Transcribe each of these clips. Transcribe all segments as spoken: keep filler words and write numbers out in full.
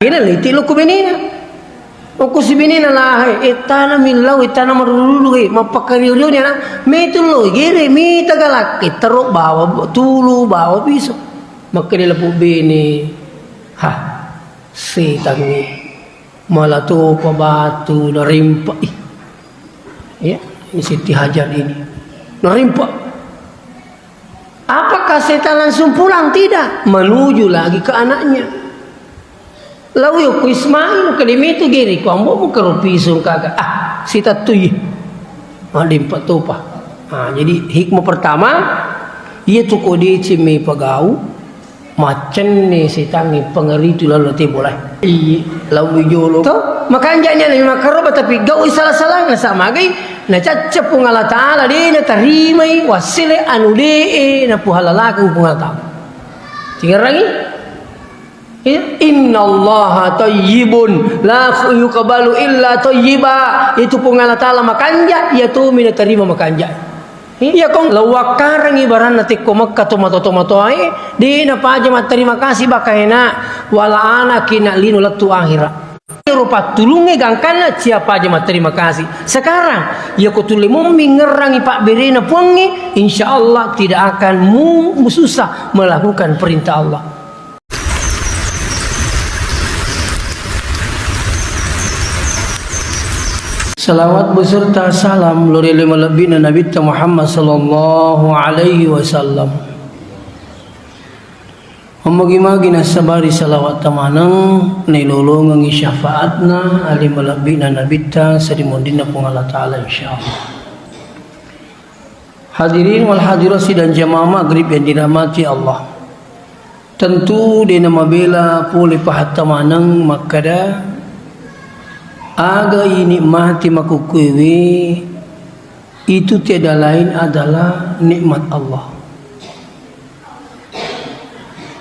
Kena leti lo ku benena. Okko si benena lahai, e tana millau, e tana maruru-ruru, e mappakario-rio ni ana, metu lo gere, mita galakke, taro bawa tulu, bawa piso. Makkeda lapu bene, ha, setangnge, mala topa batu, narimpa, ih. Ya, ini Siti Hajar ini. Narimpa. Apakah setan langsung pulang? Tidak. Menuju lagi ke anaknya. Lau yo ku Ismail, kalimetu geri, ku ambo mu karo pisung kaga. Ah, sitattui. Ah, limpa topa. Ah, jadi hikmah pertama, iya tu ko deceng mi pagau, macenne setangnge pangaritu lalu te bola. Iya, lau mi jolo. To, makanja ni makarobba tapi gau salah-salah, nasa magai, na cacca Puang Allah Ta'ala, de na tarimai, wassele anu de, na puhalalakeng Puang Allah Ta'ala. Tingerangi? Ya, innallaha thayyibun la yuqbalu illa thayyiba. Itu Puang Allah Ta'ala makanja, iya tomi natarima makanja. Iya kong lawakkarengngi baranna tekko Mekka tomatoa-tomatoae, de napaja matterima kasih baka ena wala anaki na lino lettu akhira. Ero pattulungnge gangkanna siapa aja matterima kasih. Sekarang, iya ko tulle mummi ngerrangi pabberena Puangnge, insya Allah tidak akan mu, mu susah melakukan perintah Allah. Salawat beserta salam lori lima lebihna Nabitta Muhammad sallallahu alaihi wasallam. Mammagi-magi nassabari salawat tamaneng, nailolongengi syafaatna, ali malebbi'na Nabitta, sarimunrinna Puang Allah Ta'ala, insyaallah. Hadirin wal hadirat sidang jamaah maghrib yang dirahmati Allah. Tentu de namabela pole pahatta maneng makkada, aga inikmati makukkuewe, itu tiada lain adalah nikmat Allah.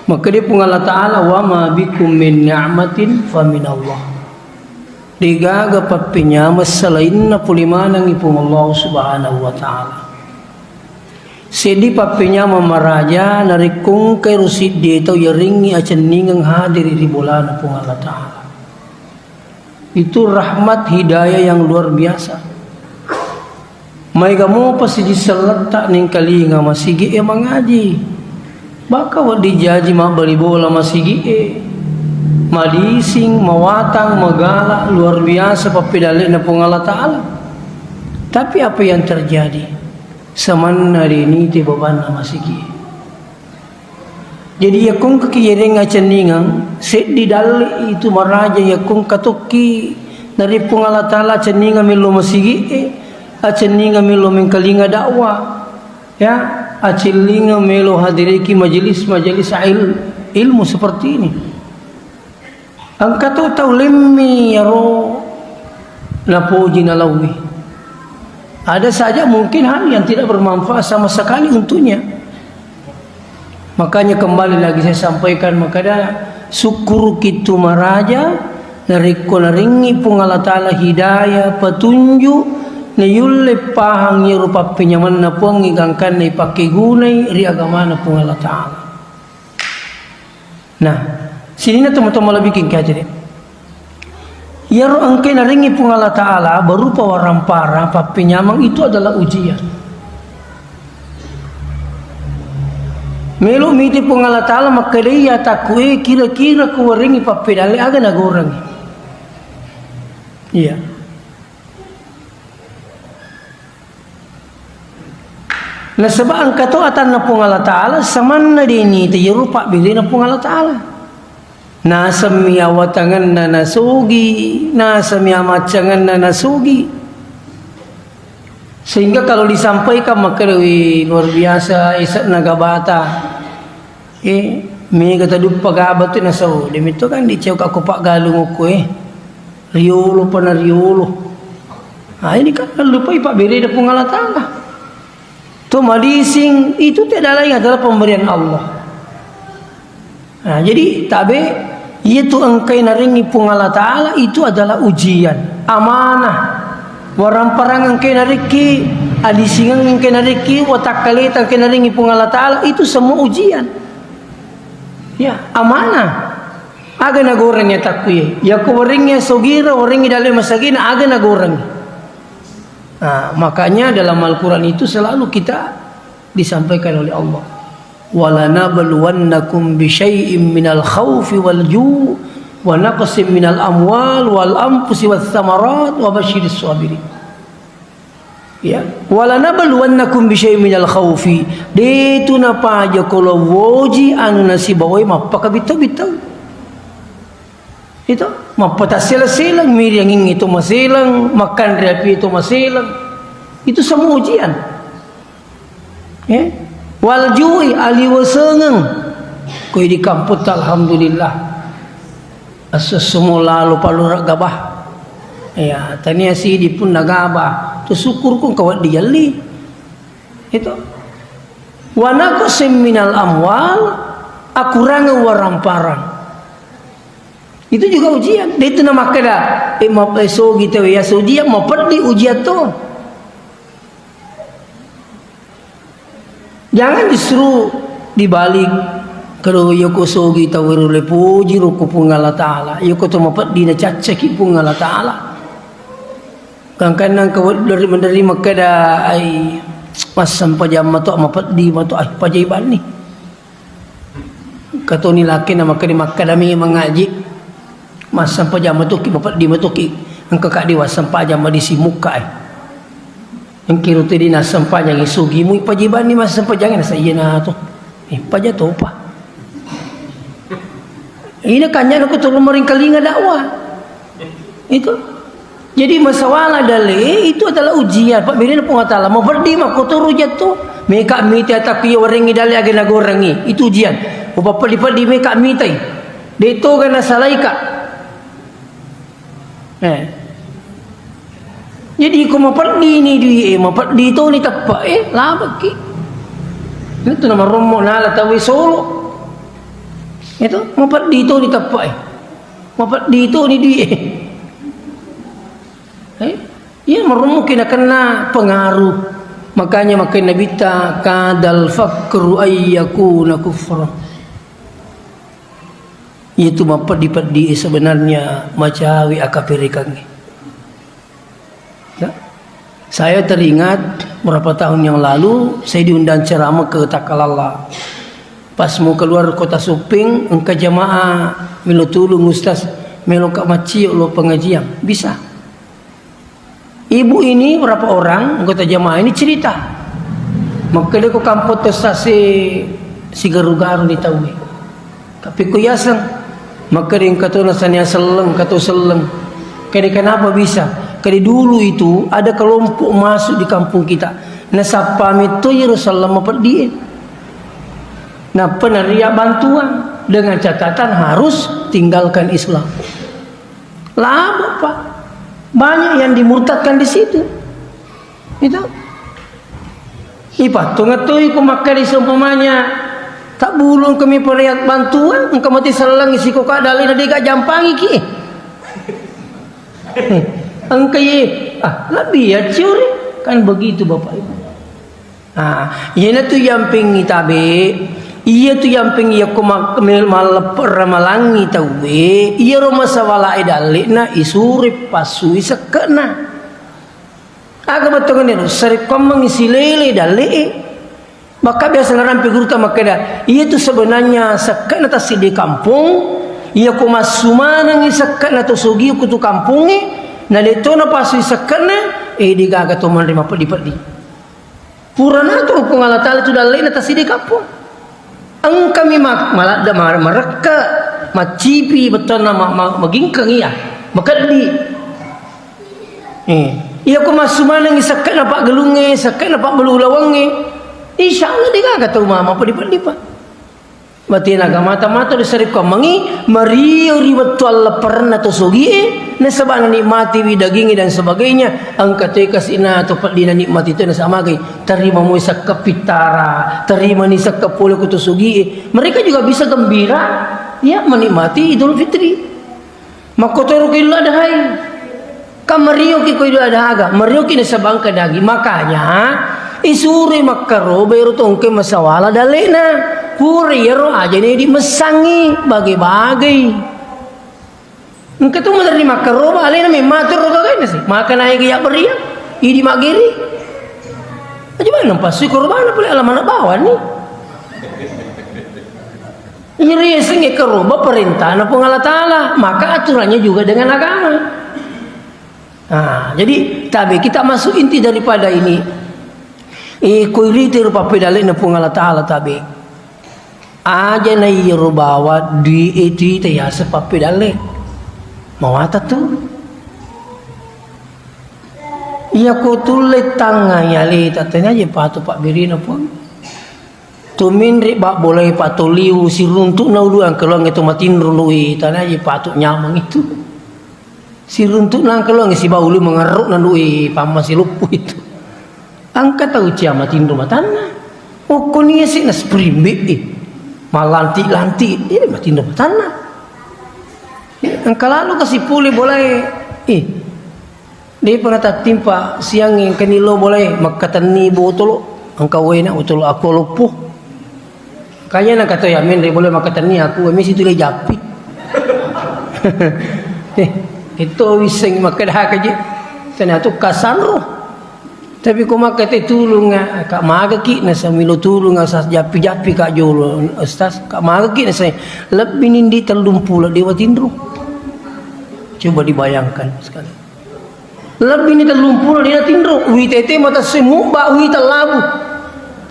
Makkeda Puang Allah Ta'ala, "Wa ma bikum min ni'matin fa minallah." Degaga pappenyameng salainna pole manengngi Puang Allah Subhanahu wa Ta'ala. Seddi pappenyameng maraja narekko engkai ro siddi tau yarengngi acenningeng hadiri ri bolana Puang Allah Ta'ala. Itu rahmat hidayah yang luar biasa. Maega mopa siji selletta nengkalinga masigi e mangaji. Baka wedding jaji mabbali bola masigi e. Madising, mawatang, magala, luar biasa pappedalle'na Puang Allah Ta'ala. Tapi apa yang terjadi? Samanna denite bebanna masigi e. Jadi, yakko engkaki yereng acenningeng, seddi dalle itu maraja yakko engka tokki nari Puang Allah Ta'ala acenningeng melo masigi e, acenningeng melo mengkalinga dakwah, ya, acenningeng melo hadiriki majelis-majelis il-, ilmu seperti ini. Engka to tau lemmi iyaro napoji nalauwi. Ada saja mungkin hal yang tidak bermanfaat sama sekali untuknya. Makanya kembali lagi saya sampaikan, makada sukkuruki tu maraja narekko narengngi Puang Allah Ta'ala hidayah, petunjuk, nayulle pahang iyaro pappenyamenna Puangnge gangkanna ipakkegunai ri agamana Puang Allah Ta'ala. Nah, sininna tomatoa malebbi engka hadir. Iyaro engkae narengngi Puang Allah Ta'ala berupa waramparang, pappenyameng itu adalah ujian. Melo miti Puang Allah Ta'ala makkeda iya takku e kira-kira ku warengngi pappedalle aga nagorengngi. Iya. Nasaba engka to atanna Puang Allah Ta'ala, samanna deni tayero pabberena Puang Allah Ta'ala. Nasemmi awatangenna nasugi, nasemmi amaccangenna nasugi. Sehingga kalau disampaikan makkeda, "Wih, luar biasa ese'na gabata." Eh, mega taduppa gaba tu nasau. Demitu kan dicau ka ko paggalung okko, eh. Riolo pa na riolo. Nah, ini kan lupai pabberena Puang Allah Ta'ala. To madising itu tiada lain adalah pemberian Allah. Nah, jadi tabe itu engkai narengngi Puang Allah Ta'ala itu adalah ujian, amanah. Waramparang engkai narekki, adisingeng engkai narekki, watakkaleta engkai narengngi Puang Allah Ta'ala itu semua ujian. Ya, amanah. Aga nagorengngi atakku ye. Yako warengngi sogira, warengngi dalle masagina, aga nagorengngi. Nah, makanya dalam Al-Quran itu selalu kita disampaikan oleh Allah. "Walanabluwannakum bisyai'im minal khaufi wal ju' wa naqsim minal amwal wal anfusi was samarat wa basyiris sabirin." Ya, "Walanabluwannakum bisyai'im minal khaufi." Detu napaja ko lo woji anu nasibawai mappakabittau-bittau. Itu, mappatassela-selang, mirianging itu maselang, makanre api itu maselang. Itu semua ujian. Eh? Wal ju'i, aliwesengeng. Koi di kamputta, alhamdulillah. Esso-esso mo lalo palura gabah. Ya, tania sidi pun nagabah. Tu syukur kung kawaddi jalli. Itu. Wa naqsim minal amwal, akurangeng waramparang. Itu juga ujian. Dia itu namakkeda, eh, ma-, eh, sogi tau ya ujian, mapeddi ujian to. Jangan justru dibalik. Kalau yoko sogi tau ero le puji ro ku Puang Allah Ta'ala. Yoko to mapeddi na caccaki Puang Allah Ta'ala. Kadang-kadang kau dari, dari makkeda, ai, massempajang mato, mapeddi mato, ai, pajai banni. Katoni laki na makkeda, makkeda mi mangaji. Massempajang matoki, mapeddi matoki. Engka kak di wassempajang madi simukka, ai. Engki rute di nassempajang isugi mui pajibanni massempajang nasa iya na to. Eh, paja topa. Ina kanya na ko tolong maringkalinga dakwah. Itu. Jadi masalah dalle itu adalah ujian. Pak Birin Puang Taala mau peddi makkotoro jatto. Meka mita tapi warengi dalle aga nagorengi. Itu ujian. Upapeddi-peddi meka mitai. Deto gana salaika. Eh. Jadi ko mapeddi ni dui e, mapeddi to ni teppa e, labekki. Itu nama rommo nala tawi solo. Itu mapeddi to ni teppa e. Mapeddi to ni dui e. Eh? Iya, marummuki nakenna pengaruh. Makanya makai Nabitta, "Kadal fakru ayyakuna kufra." Itu mapeddi-peddi sebenarnya macawi akapirikangi. Ya. Saya teringat berapa tahun yang lalu, saya diundang ceramah ke Takalala. Pas mau keluar kota Suping, engka jamaah melo tulung ustaz, melo ka maccio lo pengajian. Bisa. Ibu ini berapa orang anggota jamaah ini cerita. Makkeda ko kampung to sase sigaru-garu ni tauwe. Tapi ko yaseng, makkeda engka to nasania selleng, engka to selleng. Kede kenapa bisa? Kede dulu itu ada kelompok masuk di kampung kita. Nasappa metto yero selleng mapeddi e. Nappa naria bantuan dengan catatan harus tinggalkan Islam. Lama, Pak. Banyak yang dimurtadkan di situ. Itu. Ipattunga toi ko makkeda seumpamanya tabbulung kami periak bantuan, engka mati sellengi sikoka dalina dega jampangi ki. Engka ye, ah, lebih ya ciuri. Kan begitu Bapak Ibu. Ah, iyanatu yampingngi tabe, iyatu yamping yakko mak-, mel-, malleppe-, ramalangngi tauwe, iyaro masawalae dalle'na isuri passui sekke'na. Aga bettuanna ro, sarekkuammengngi silele dalle'e. Maka biasa narampe guruta makkeda, iyatu sebenarnya sekke'na tassiddi kampong, iyako massu manengngi sekke'na to sogi ko tu kampongnge, na de to napasui sekke'na, eh, degaga to manre mapeddi-peddi. Purana tu Puang Allah Ta'ala tu dalle'na tassiddi kampong. Engkami ma-, maladda ma-, marekka, maccipi, bettuanna ma-, ma-, magingkang iya, makeddi. Eh, iya ko massu manengngi sekke'na paggalungnge, sekke'na pabbalu ulawengnge, insya Allah degaga tau mama peddi-peddi, Pak. Batena aga mata-mata ri sarekkuammengngi, mario ri wettu allepperenna to sogie, nasaba nanikmatiwi dagingnge dan sebagainya, engka toi kasi'na to peddina nikmati to nasaba magai, tarima moi sekke pittara, tarimani sekke pole ko to sogie. Mereka juga bisa gembira, ya, menikmati Idul Fitri. Makkotoro ko Idul Adhai. Kan marioki ko Idul Adha aga, marioki nasaba engka daging. Makanya isuroi makkaroba ero tongke masawala dalle'na. Pura iyaro aja ne dimessangi, bage-bagei. Engka tu maderri makkaroba, alena memmatur roba kaina si. Maka naik ya beria, idi mageri. Aja mana passu korobana pole alamana bawani. Iri yasengnge karoba perintahna Puang Allah Ta'ala, maka aturannya juga dengan agama. Nah, jadi tabe kita masuk inti daripada ini. Eh, ko iriti ro pappedalle na Puang Allah Ta'ala tabe. Aja na iyaro bawa dui e tu ita yaseng pappedalle. Mawata tu. Iya ko tulle tangnga yaleta tanya je patu pabbirina Puang. Tu menre bak bolai patu liu siruntuk na ulu angkeluang itu matinro lui tanya je patu nyameng itu. Siruntuk nangka lo angge sibawa ulu mengeruk na dui pamma siluppu itu. Angka tau cia matinro matanna. Okko nia si na spring bed e. Malanti-lanti, ini matinro matanna. Angka lalu kasi pule bolae. Eh, dia pernah tatimpa siang yang kenilo bolae makkatenni botolo. Angka wena botolo aku loppo. Kanya na kata ya menre boleh makkatenni aku, misi tu le jappi. Eh, itu wiseng makkeda kaji. Tanya tu kasanro. Tapi ko makkate tulung, ah, ka magaki na samilo tulung, ah, sas jappi-jappi ka jolo, Ustaz. Ka magaki na saya lebih nindi tellung pulo dewa tinro. Coba dibayangkan sekali. Lebbi ni tellumpulo dena tinro, wi tete mata semu ba wi tellabu.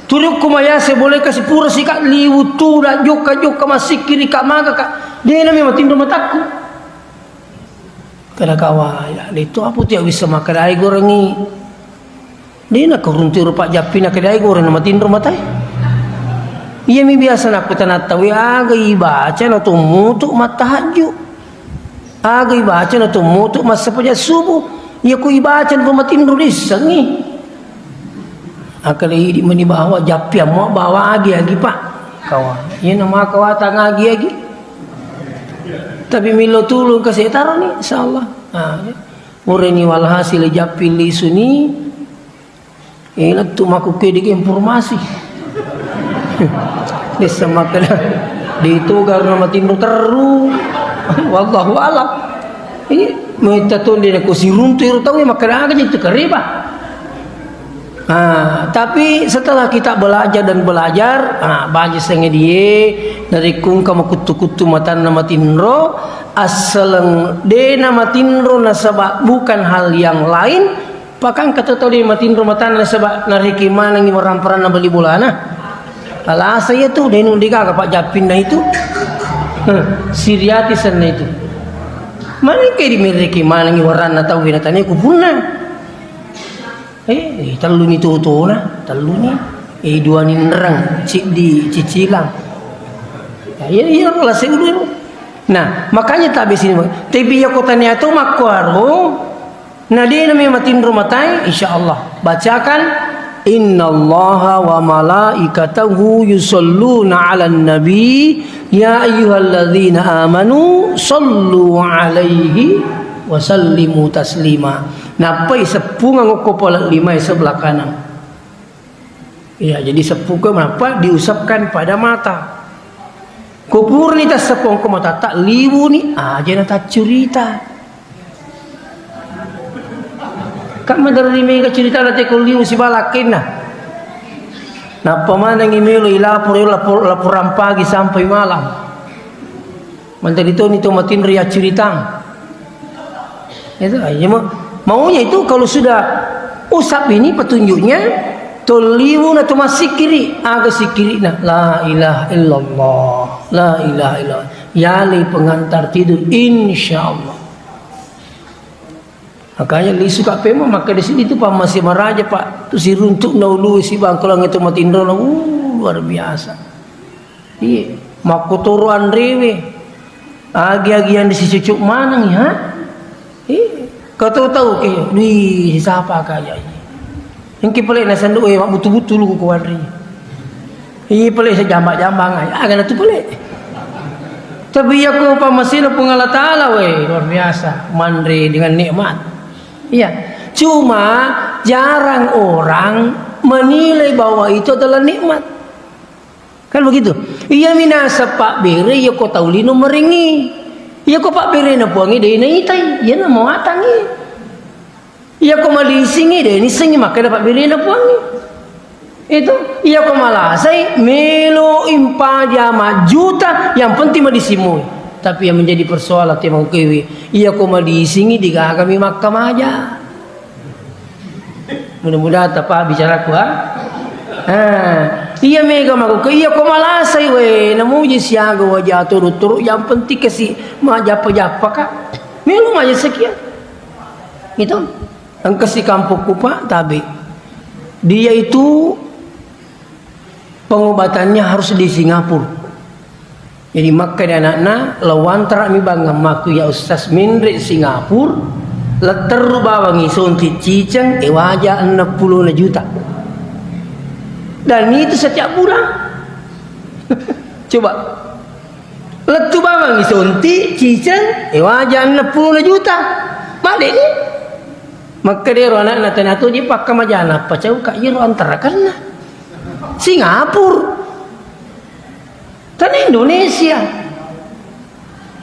Turukku mayase boleh kasi pura sika liwu tu da jokka-jokka masikiri ka maga ka. Dena memang tinro matakku. Kada kawaya, de tu apa tiak bisa makkadai gorengi. Dena keruntu rupa jappi na kedai goreng na matinro matai. Iya mi biasa nakku tanatta wi aga ibaca na to mutu mattahajju. Aga ibaca na to mutu massapaja subuh. Iya ko ibaca na to matinro dissengi. Akale idi meni bawa jappi ammo bawa agi-agi, Pak. Kawa. Iya nama kawa tang agi-agi. Tapi milo tulung ke setaro ni, insyaallah. Ah, ya. Ureni walhasil jappi lisuni. Eh, lettu makkukkuwe diki informasi. Dessa makkeda, ditoga na matinro terru. Wallahu alam. Ini metta tonde ko siruntu iro tau makkeda aga itu kareba. Ah, tapi setelah kita belajar dan belajar, ah, baja senge die, dari kungka makuttu-kuttu matanna matinro, assaleng dena matinro nasaba bukan hal yang lain, Pakang kata tau de matinro matanna nasaba nariki manengi waramparanna bali bolana. Alasa iya tu, denu degaga pak jappinna itu. Heh, siriati senna itu. Manengke dimerreki manengi waranna tau na tania kupunna. Eh, telluni totona, telluni. Eh, dua ninreng, siddi cicilang. Ya, iya, iya, lase ulu. Nah, makanya tabe sini. Tapi iya kota nia tu makkuaro, Na dena mi matinro matai, insyaallah. Bacakan, "Innallaha wa malaikatahu yusalluna 'alan nabi, ya ayyuhalladzina amanu sallu 'alaihi wa sallimu taslima." Nappai seppungeng okko pole lima sebelah kanan. Iya, jadi seppuke mappa diusapkan pada mata. Ko purani tasseppo ko matatta, liwuni aja na taccurita. Kak maderri mega cerita na teko liwu sibala akkenna. Nappa manengi melo ilapor, lapor, laporan pagi sampai malam. Manteri toni to matinro yaccuritang. Itu, ah, iya, mau-, maunya itu kalau sudah usap ini petunjuknya, tolliwu na to massikiri, aga sikkirina, la ilaha illallah, la ilaha illallah. Yali pengantar tidur, insyaallah. Makanya lisu ka pema, maka di sini tu pamase maraja, Pak. Tu siruntuk na ulu si bangkulang itu matinro na, uh, luar biasa. Iya, makkotoro anrewe. Agi-agi yang disicucuk maneng, ha? Iya. Kau tahu-tahu ke, wih, siapa kaya ini? Engki pale na sandu, eh, mak butu-butu lu ku kuanri. Iya pale sejambak-jambang aja, aga na tu pale. Tapi iya ko pamasina Puang Allah Ta'ala, weh, luar biasa. Manre dengan nikmat. Iya. Cuma jarang orang menilai bahwa itu adalah nikmat. Kan begitu? Iya minasa pabbere, iya ko tau lino merengi. Iyako pabberena Puangnge de' naitai, iyana mawatangngi. Iyako malisingngi de' nissengngi makkeda pabberena Puangnge. Itu, iyako malasai, melo impaja majjuta, yang penting madising moi. Tapi yang menjadi persoalan te mangkewe, iyako malisingngi digagami makkamaja. Mudah-mudahan tapa bicaraku, ha? Ha, iya mega mako ke, iyako malasai we, namuji siaga waja turu-turu, yang penting kasi majappa-jappa ka. Melo maja sekian. Itu. Engka si kampokku, Pak, tabe. Dia itu pengobatannya harus di Singapura. Jadi makkeda anakna, "Lao antara mi bang ammakku ya Ustaz menre Singapura, letteru bawang isonti ciceng, e waja enam puluh juta." Dan itu setiap bulan. Coba. Lettu bawang isonti ciceng, e waja enam puluh juta. Madeni. Makkedero anakna, "Tena toji pakkamajana, pacauka iyaro antarakanna." Singapura. Tana Indonesia.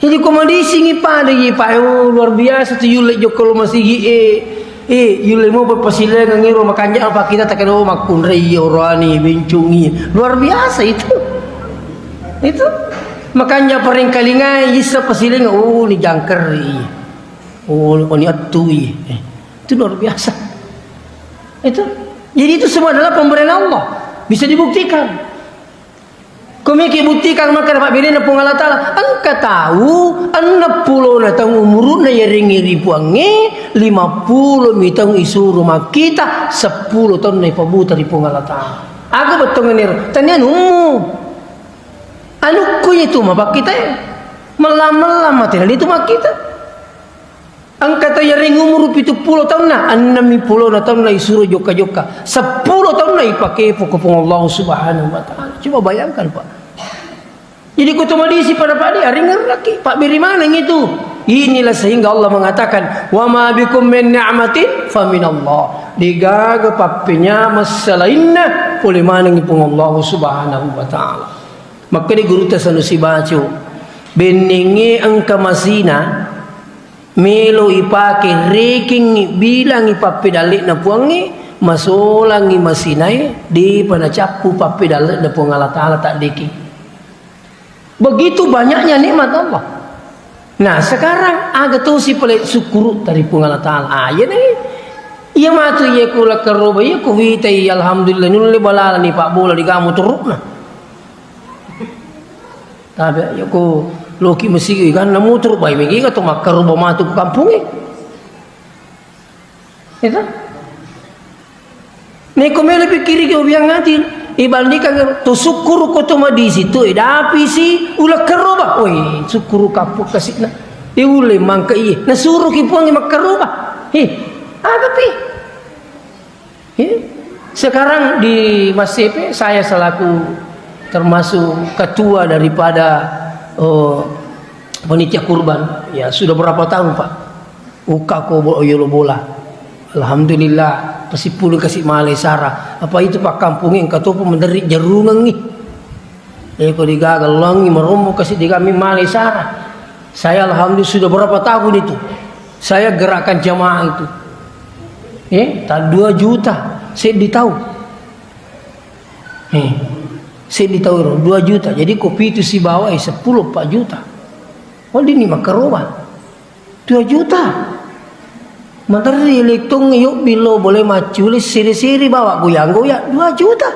Jadi ko madisingi pada ji, Pak, oh, luar biasa tu yulle jokka lo masigi, eh, eh, yulle mo pasilengan iro makanja apa kita tak ada makkunrai oroani bencungi. Luar biasa itu. Itu makanja paringkalingai issa pasilengan, oh, ni jangkeri. Oh, ni attui. Eh, itu luar biasa. Itu. Jadi itu semua adalah pemberian Allah. Bisa dibuktikan. Komiki buktikan makkeda pabberenna Puang Allah Ta'ala, engka tau enneng pulona taung umuruna yarengngi ri Puangnge, lima pulo mi taung isuro makkita, seppulo taunna ipabuta ri Puang Allah Ta'ala. Aga bettongeniro? Tania anummu. Anukku itu mapakkitae. Mellang-mellang matena itu makkita. Engka tau yareng umuru pitu pulo taunna, enneng mi pulona taunna isuro jokka-jokka, seppulo taunna ipake poko Puang Allah Subhanahu wa Ta'ala. Coba bayangkan, Pak. Jadi, ko to madisi pada padi, aringerraki, pabberi maneng itu. Inilah sehingga Allah mengatakan, "Wa ma bikum min ni'matin fa minallah." Degaga pappenyameng selainna, pole manengngi Puang Allah Subhanahu wa Ta'ala. Makkeda gurutta Sanusi Baco, bennengnge engka masina, melo ipake rekengngi bilangngi pappedalle'na Puangnge, masolangngi masinae, depa nacappu pappedalle'na Puang Allah Ta'ala taddekeng. Begitu banyaknya nikmat Allah. Nah, sekarang aga tosi pale sukkuru tari Puang Allah Ta'ala. Ah, iya nih. Iya matu iya ku lakkaroba, iya ku witai, alhamdulillah, nulle balalani pabbola di kamu turukna. Tapi iya ku loki masigi, kan namu turuk bai megi ka to makkaroba matu ku kampungi. Itu. Neko melo pikkiriki ubiang ati, ibandingkan to sukkuru ko to madisi tu, eh, dapisi ulekkeroba. Oi, sukkuru kappu kasikna. Eh, ulle mangka iye. Nasuruki Puang makkaroba. Heh, aga pi? Heh. Sekarang di Massepe, saya selaku termasuk ketua daripada, oh, panitia kurban. Ya, sudah berapa tahun, Pak? Ukka ko bo-, yolo bola. Alhamdulillah, pasippulung kasi male sara. Apa itu pakkampungeng engka topa menderri jarungengngi. Eh, ko digaga langi marommo kasi digami male sara. Saya alhamdulillah sudah berapa tahun itu. Saya gerakkan jamaah itu. Eh, tak dua juta, seddi tau. Eh, seddi tau ro, dua juta. Jadi ko pitu sibawa, eh, seppulo, empat juta. Oh, dini makkaroba. Dua juta. Materri letong yobbi lo boleh maccule siri-siri bawa goyang-goyang. Dua juta.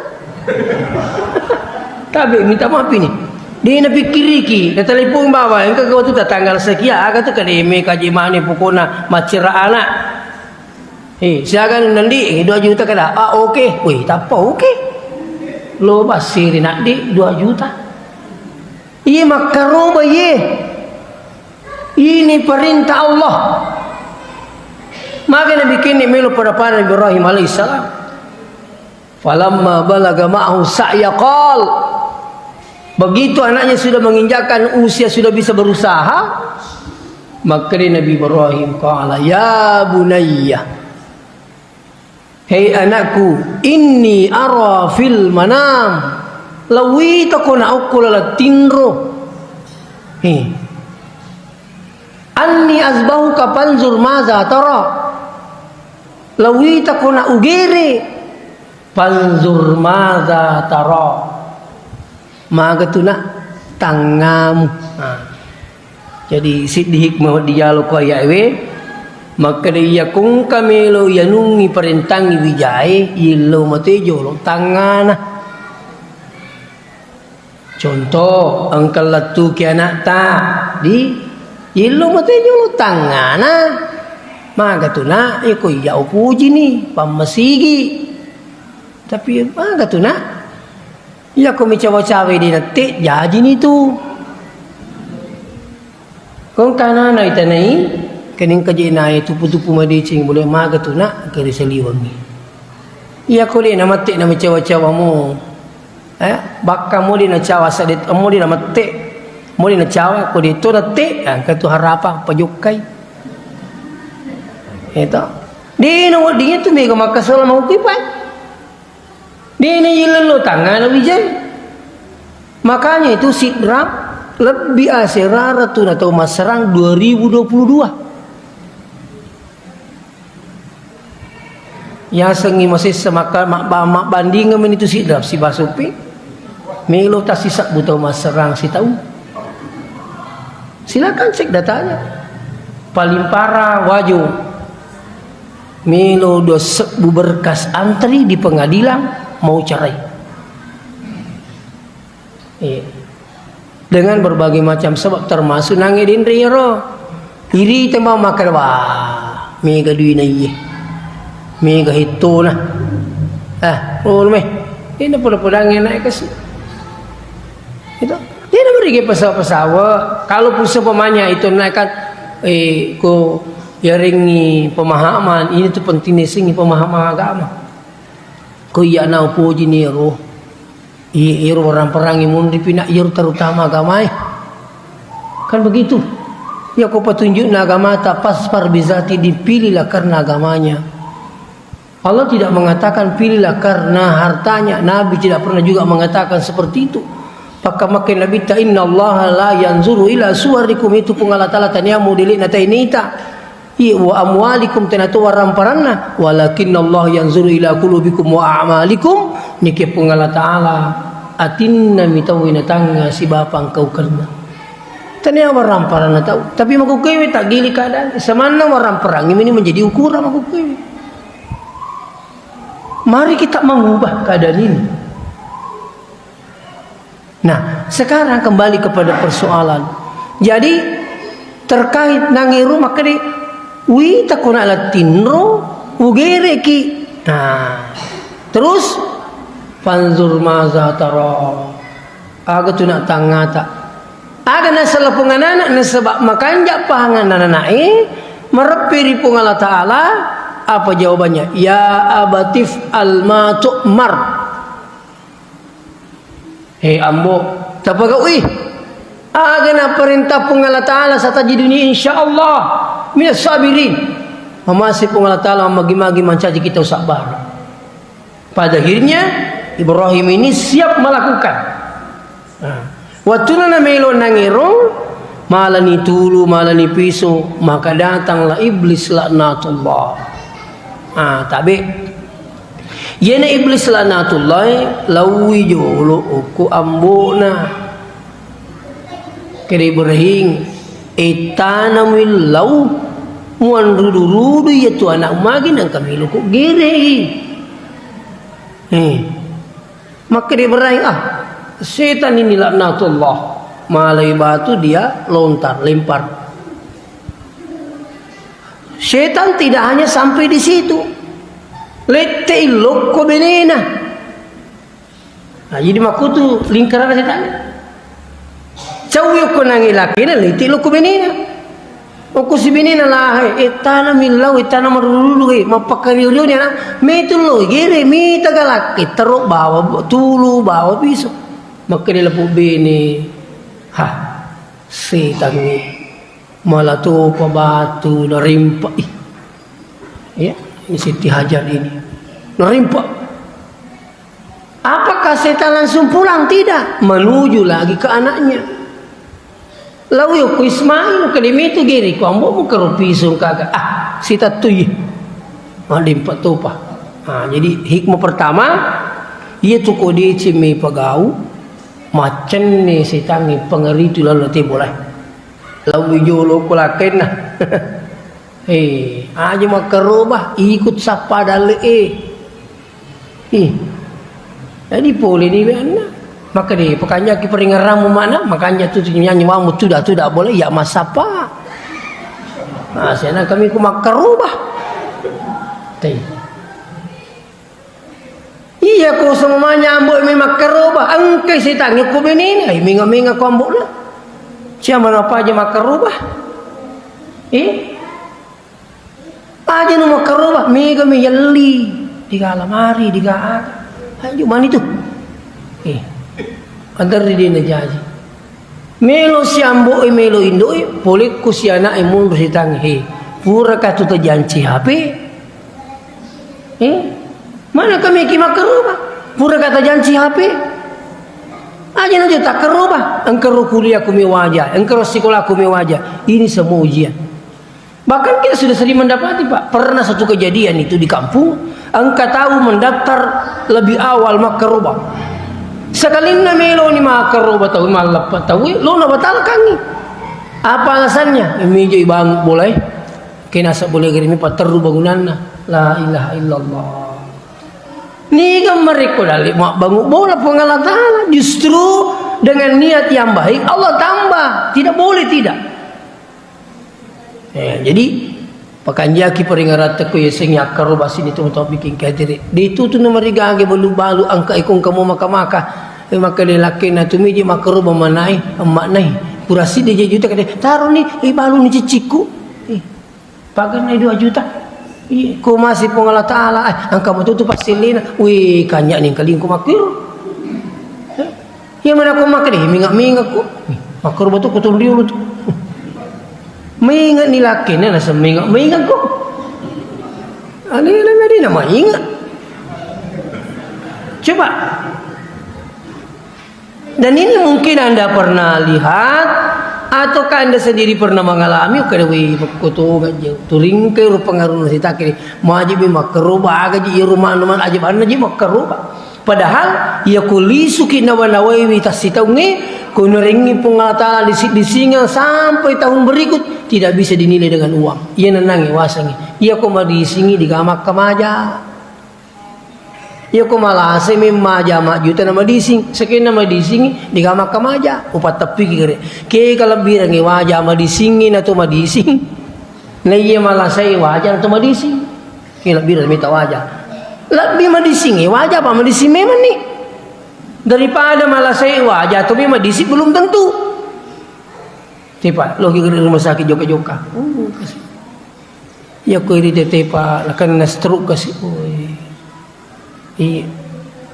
Tabe minta maaf ini. Dia napikkiriki, na telepon bawa, engka kau tu tanggal sekian, aga tu kademe kaji mane pokona maccera anak. Eh, siaga nandi, eh, dua juta kada. Ah, oke. Wih, tappa oke. Lo basiri naddi dua juta. Iye makkaroba iye. Ini perintah Allah. Maka Nabi kini melo pada-pada Ibrahim alaihissalam. Falamma balaga ma'ahu sa'ya qal. Begitu anaknya sudah menginjakkan usia, sudah bisa berusaha, maka dia Nabi Ibrahim qala, "Ya bunayya." Hei anakku, inni ara fil manam. Lawita ko na okko lala tinro. He. "Anni azbahuka fanzur maza tara." Lawita ko na ugere, "Fanzur maza tara." Maga tu na tangngamu. Nah. Jadi, siddi hikmah dijalo ko aya'e, makkeda iya kongka melo iyanungi parentangi wijae, yello mate jolo tangngana. Contoh, engka lettuki anakta, di yello mate jolo tangngana. Maga tu na, iko iya upujini, pammasigi. Tapi maga tu na, iya ko micawa-cawa di nette, jajini tu. Kong kanana itanai, kening kaje nae tupu-tupu madeceng, boleh maga tu na, keri saliwangi. Iya ko de na mette na micawa-cawa mo. Eh, bakka mo de na cawa sadet, mo de na mette. Mo de na cawa, ko de to na te, engka tu harapang pajokkai. Itu. De na wedding itu mega makkasola mau kipai. De na yello tangngana wijai. Makanya itu Sidrap lebbi aserara tu na tau masserang dua ribu dua puluh dua. Yasengngi masessa maka-, mabba-, mabbandingeng meni tu Sidrap sibawa Soppeng. Melo tasisebbu tau masserang sitaung. Silakan cek datanya. Paling parah Wajo. Melo dua sebbu berkas antri di pengadilan mau cerai. Iya. Dengan berbagai macam sebab, termasuk nange denre iyaro. Iri tembang makkeda, "Wah, mega duina iye. Mega hettona." Ah, oh, meh. Ini poda-podangnge naik kasi. Itu. Dia nak beri pasawa-pasawa. Kalau pun seupamanya itu naik kan, eh, ko yarengngi pemahaman, ini tu penting nih, sing pemahaman agama. Ko iya na upoji ni ro. Iya, iyaro warang-parangngi munripi, nak, iyaro terutama agamae. Kan begitu. Iya, ko petunjukna agamata, fasfar bizati, dipilihlah karena agamanya. Allah tidak mengatakan pilihlah karena hartanya. Nabi tidak pernah juga mengatakan seperti itu. Pakka makke Nabi ta, "Innallaha la yanzuru ila suwarikum," itu Puang Allah Ta'ala tania mudelekna tainita. Iya, "Wa amwalikum," tena to warang-paranna, "walakinnallaha yanzuru ila qulubikum wa a'malikum," nike Puang Allah Ta'ala atinna mitau inatangnga sibawa pangkaukenna. Tania warang-paranna tau, tapi makukkewe tak gili keadaan. Semanna warang-parang ini menjadi ukuran makukkewe. Mari kita mengubah keadaan ini. Nah, sekarang kembali kepada persoalan. Jadi, terkait nangeru makkeda, "Wita kona latinro, ugereki." Nah, terus, "Fanzur maza tara." Aga tu nak tangngata. Aga nasala Puang anana, nasaba makanja pahang ananae, mareppi ri Puang Allah Ta'ala, apa jawabannya? "Ya abatif alma tu'mar." He ambo, tapagaui. Aga naparentah Puang Allah Ta'ala, satajiduni insyaallah minas sabirin. Mamase Puang Allah Ta'ala magi-magi mancaji kita sabar. Pada akhirnya, Ibrahim ini siap melakukan. Nah, wattuna namelo nangero, malani tulu, malani piso, maka datanglah iblis laknatullah. Ah, tabe. Iyana iblis laknatullah, laui jolo okko ambona. Kede Ibrahim, "Ettanamui lau, muanrudu-rudu iya tu anak magi nangka melo ko gerei." Eh. Makkeda Ibrahim, "Ah, setan ini laknatullah." Malai batu dia lontar, lempar. Setan tidak hanya sampai di situ. Lette lokko benena. Nah, jadi makkutu lingkaran setan. Cau yokko nangi lakena, lette lokko benena. Okko sibinena lahai, "Eh, tana millau, eh, tana marululu, eh, mappakario-rio ni anak, metu lo, gere, mita galak, eh, taro bawa tulu, bawa piso." Makkeda lapuk bene, "Hah, setan ni, mala topa batu narimpa, ih." Ya, ini Siti Hajar ini. Narimpa. Apakah setan langsung pulang? Tidak, menuju lagi ke anaknya. Lao yo ko Ismail, ko de metu gere ko ambo mu karo pisung kaga. Ah, sitattui. Madimpa topa. Ah, jadi hikmah pertama, iya tu ko deceng me pagau, macenne setangnge pangaritu lalu te bolai. Lao jolo ko lakenna. Eh, aja makkaroba, ikut sappa dalle e. Ih. Jadi pole ni anna. Maka de pakanjaki peringaranmu mana, makanja tu nyanyi mamu tuda tuda boleh ya masapa. Nah, sana kami ku makkaroba. Tei. Iya, ko semuanya ambo mi makkaroba, engkai setangnge ko benene, ai menga-menga ko ambo na. Siapa apa aja makkaroba? Eh? Aja nu makkaroba, mega mi yelli, diga lamari, diga aga. Ayo mani tu. Eh, antar di dena jaji. Melo si ambo e, melo indo e, polekku si anak e mundur si tang he. Pura ka tu tajanci H P. Eh, mana kami ki makkaroba? Pura ka tajanci H P. Aja na takkaroba, engkaro kuliah ku mewaja, engkaro sekolah ku mewaja. Ini semua ujian. Bahkan kita sudah sering mendapati, Pak, pernah satu kejadian itu di kampung, engka tau mendaftar lebih awal makkaroba. Sekalinna meloni makkaroba tau, malleppa tau, lo na batalkangi. Apa alasannya? Mijo ibang boleh. Kena asa boleh gari mi patterru bangunanna. La ilaha illallah. Niga marekko dalle mabbangu bola Puang Allah Ta'ala. Justru dengan niat yang baik, Allah tambah. Tidak boleh tidak. Eh, jadi, pakanjaki peringaratte ko yasengnge akkaroba sini tu tau bikin katere. De itu tu nomor riga age balu-balu angka ikung kamu maka-maka. Eh, maka de lakke na tu miji makkaroba manai, emak nai. Kurasi de juta kade, "Taro ni, eh, balu ni cicikku." Eh, paganna dua juta. Iya, ko masih Puang Allah Ta'ala, eh, angka betul tu pasti lina. Wih, kanyak ni kali ko makkiro. Eh, Iya mana ko makkeda, "Ih, minga-minga ko." Ih, makkoro batu ko tondiro tu. Maingat ni lakkena, nasa minga-minga ko. Alena meri nama ingat. Coba. Dan ini mungkin Anda pernah lihat, ataukah Anda sendiri pernah mengalami, kada wei, makkoto gaji, turing ke rupa ngaruna sitake, maji mi makkaroba, gaji, iya rumah, rumah, aja banna ji makkaroba. Padahal, iya ko lisuki nawa-nawaiwi tassitaungnge, ko narengngi Puang Allah Ta'ala disi-, disingeng sampai tahun berikut, tidak bisa dinilai dengan uang. Iya nenangnge wasengnge. Iya ko madisingi digamakka maja. Iya ko malase memmaja majjuta na madising, sekenna madisingi digamakka maja. Upatteppiki gere. Ke kalebbirengnge waja madisingi na to madising. Na iya malasai waja na to madising. Ke lebbi dari mita waja. Lebbi madising, eh, waja apa madising memang ni. Daripada malasai waja, tapi madising belum tentu. Tipa, logi ke rumah sakit joka-joka. Oh, kasih. Ya, ko iri tete, Pak, lakanna stroke kasih. Oi. I,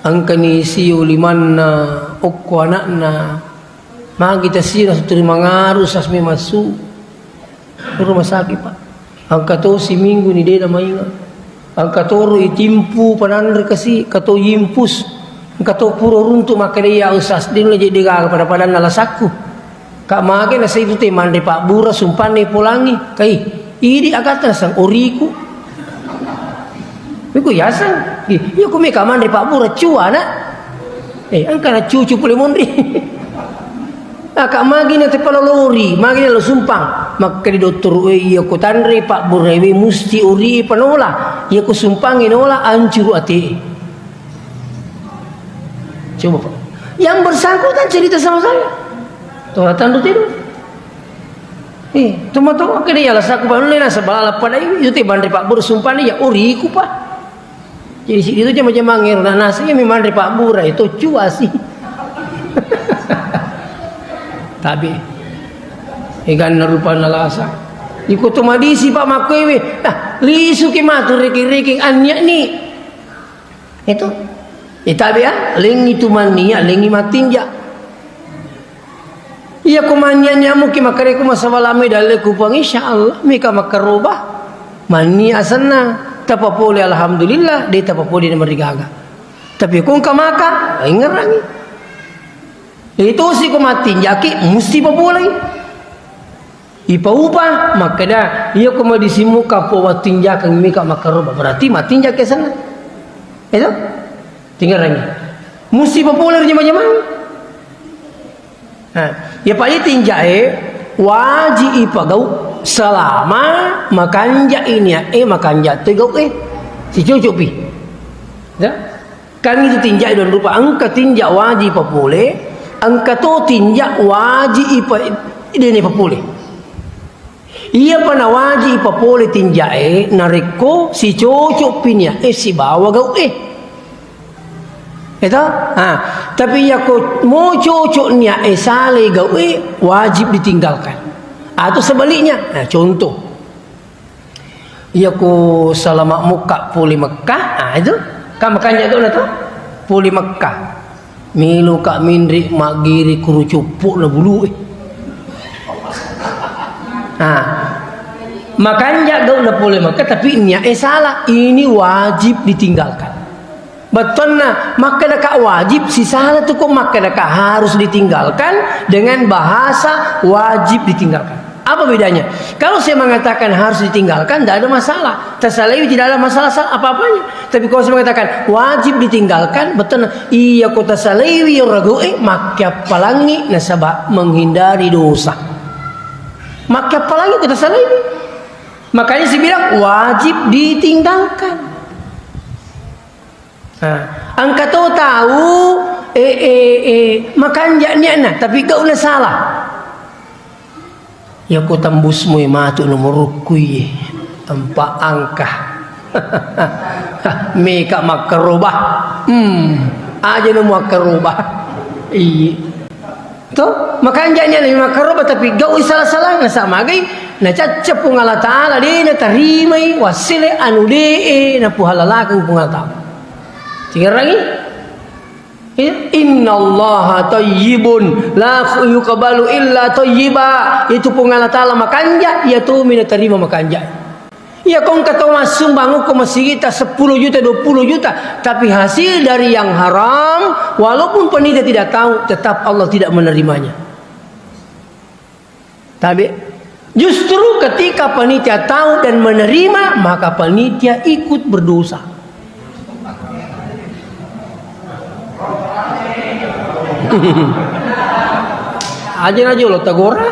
engkani sio limanna, okko anakna. Magi tasio nasuturi mangaru sasmi massu. Rumah sakit, Pak. Engka to siminggu ni dena mainga. Engka toro itimpu pananre kasi, engka to yimpus. Engka to puro runtu makkeda iya usas dinna je degaga pada-padanna lasakku. Ka mage nasai tu te manre pabbura sumpanne polangi. Kai, idi agatta nasang oriku. Iku yaseng. Iya ku meka manre pabbura cuana. Eh, engka na cucu pole monri. Aka magi na te palolori, magi na lo sumpang. Makkeda dottoro, "Eh, iya ko tanre pabburewe musti ori panola. Iya ko sumpangi nola ancuru ate." Coba, Pak. Yang bersangkutan cerita sama saya. Tora tandu tidur. Eh, tuma to makkeda iya lasaku panulle na sebala pada itu te banre pabbura sumpani ya oriku, Pak. Jadi, si itu jama-jamang ero, nah, nasi mi manre pabbura, itu cuasi. Tapi, eganna rupanna lasa. Iko to madisi, Pak, makkuewe. Nah, lisuki matu riki-riki, anniak ni. Itu. Eh, tapi ya, lengi tu manniak, lengi matinja. Iya ko manniak-niak muki makkareku masabalame dalleku Puang, insya Allah meka makkaroba. Manniak asenna, tapapole alhamdulillah, de tapapole na marigaga. Tapi ko engka maka, ingerangi. Itu si ko matinjaki, musti papolei. Ipaupa, makkeda, "Iya ko madisimu kappo wattinjakeng mika makkaroba." Berarti mattinjak ke sana. Itu? Tingerangi. Musti populer jama-jamang. Nah, ya paling tinjak e, wajib ipagau selama makanja ini ya, eh, makanja tu gau eh. Si cocok pi. Ya? Kan itu tinjak don rupa, engka tinjak wajib papole, engka to tinjak wajib ipa, dene papole. Iya pa na wajib ipapole tinjak e, narekko si cocok pi niat e sibawa gau e. Eto? Ha, tapi iya ko mo cocok niat e sale gau e, wajib ditinggalkan. Atau sebaliknya, nah, contoh. Iya ko salama mukka pole Mekka, ah, itu. Kan makanja gau na to? Pole Mekka. Melo ka minri maggiri kuru cuppu na bulu e. Ah. Makanja gau na pole Mekka, tapi niat e salah. Ini wajib ditinggalkan. Bettuanna, makkedaka wajib, sisala tu ko makkedaka harus ditinggalkan dengan bahasa wajib ditinggalkan. Apa bedanya? Kalau saya mengatakan harus ditinggalkan, tidak ada masalah. Tasalaiwi tidak ada masalah sa-, apa-apanya. Tapi kalau saya mengatakan wajib ditinggalkan, bettuanna, iya ko tasalaiwi ragu e, makkiappalangi nasaba menghindari dosa. Makkiappalangi ko tasalaiwi. Makanya saya bilang wajib ditinggalkan. Nah, engka to tau, eh, eh, eh, makanja niatna, tapi gau'na salah. Iya ko tambusmu e matu nomorukku iye, empat angka. Meka makkaroba. Hmm, aja nemu makkaroba. Iye. To, makanja niatna makkaroba tapi gau'i sala-salang, nasaba magai nacacca Puang Allah Taala, de' natarimai wassele anu de'e napuhalalakeng Puang Allah Taala. Tingerangi? Iya, "Innallaha thayyibun la yuqbalu illa thayyiba." Itu Puang Allah Taala makanja, iya tomi natarima makanja. Iya, ko engka tau massumbang ko masigi'ta sepuluh juta, dua puluh juta, tapi hasil dari yang haram, walaupun panitia tidak tahu, tetap Allah tidak menerimanya. Tabe? Justru ketika panitia tahu dan menerima, maka panitia ikut berdosa. Aja na jolo tagora.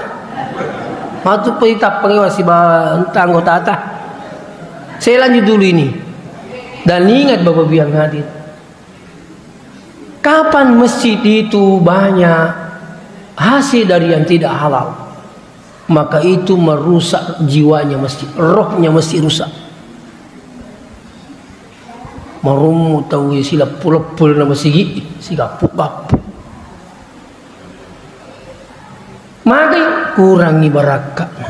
Matu pa itappangi wasiba anggotata. Saya lanjut dulu ini. Dan ingat Bapak Ibu yang hadir, kapan masjid itu banyak hasil dari yang tidak halal, maka itu merusak jiwanya masjid, rohnya masjid rusak. Marummu tau sileppu-leppu na masigi, sigappu-gappu. Magai kurangi barakka'na.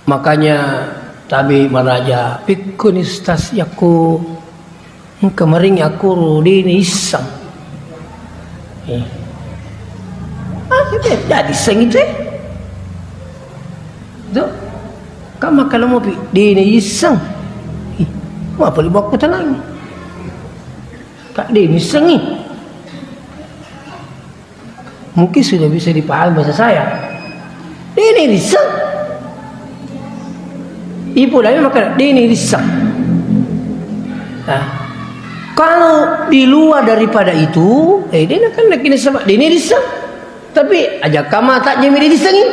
Makanya tabe maraja, pikkuni stas yakko engka maring akkoro de' naisseng. Eh. Ah, jadi, jadi seng itu, eh. Tuh. Kan makkeda mopi, de' naisseng. Ih, mapa li makkutanangi? Kak de' naissengi. Mungkin sudah bisa dipahami bahasa saya. De' naisseng. Ipo dami makkeda, de' naisseng. Nah, kalau di luar daripada itu, eh, de' nakenna kini sebab de' naisseng. Tapi aja kama tak jami de' naissengi.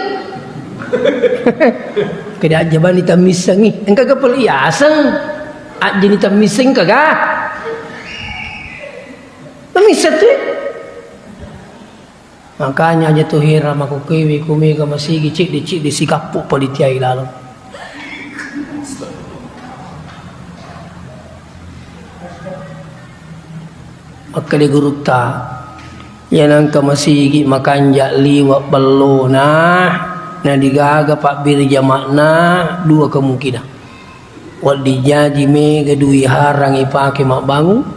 Kede aja bani tammissengi. Engka kepel iaseng. Ajini tammissengi kaga. Nammisseng tu. Makanya aja tu hera makukewe kumega masigi cedde-cedde sigappu panitia ilaleng. Makkeda gurutta, iya nengka masigi makanja liwe bellona, nadigaga pabbere jama'na, dua kemungkinan. Wedding jaji mega dui harang ipake mabbangung,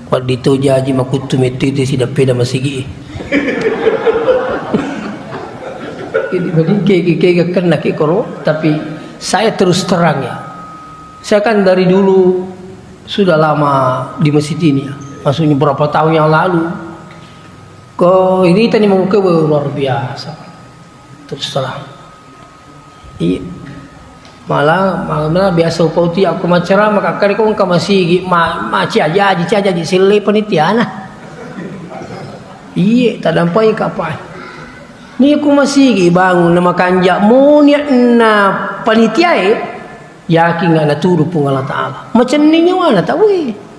wedding to jaji makuttu metto itu sideppeda masigi. Jadi, wedding kege-kege kenna ke koro, tapi saya terus terang ya. Saya kan dari dulu sudah lama di masjid ini ya. Maksudnya berapa tahun yang lalu. Oh, iritani mauke, weh, luar biasa. Terus terang. Iya. Malah, malah biasa upauti aku macerama, kakkari ko engka masigi, ma, ma, ci aja, ci aja, ci selle panitiana. Iya, tadampai kapai. Ni ku masigi bangun na makanja moni na panitiae, yakin nggak naturu Puang Allah Ta'ala. Macenni nyawana tauwe.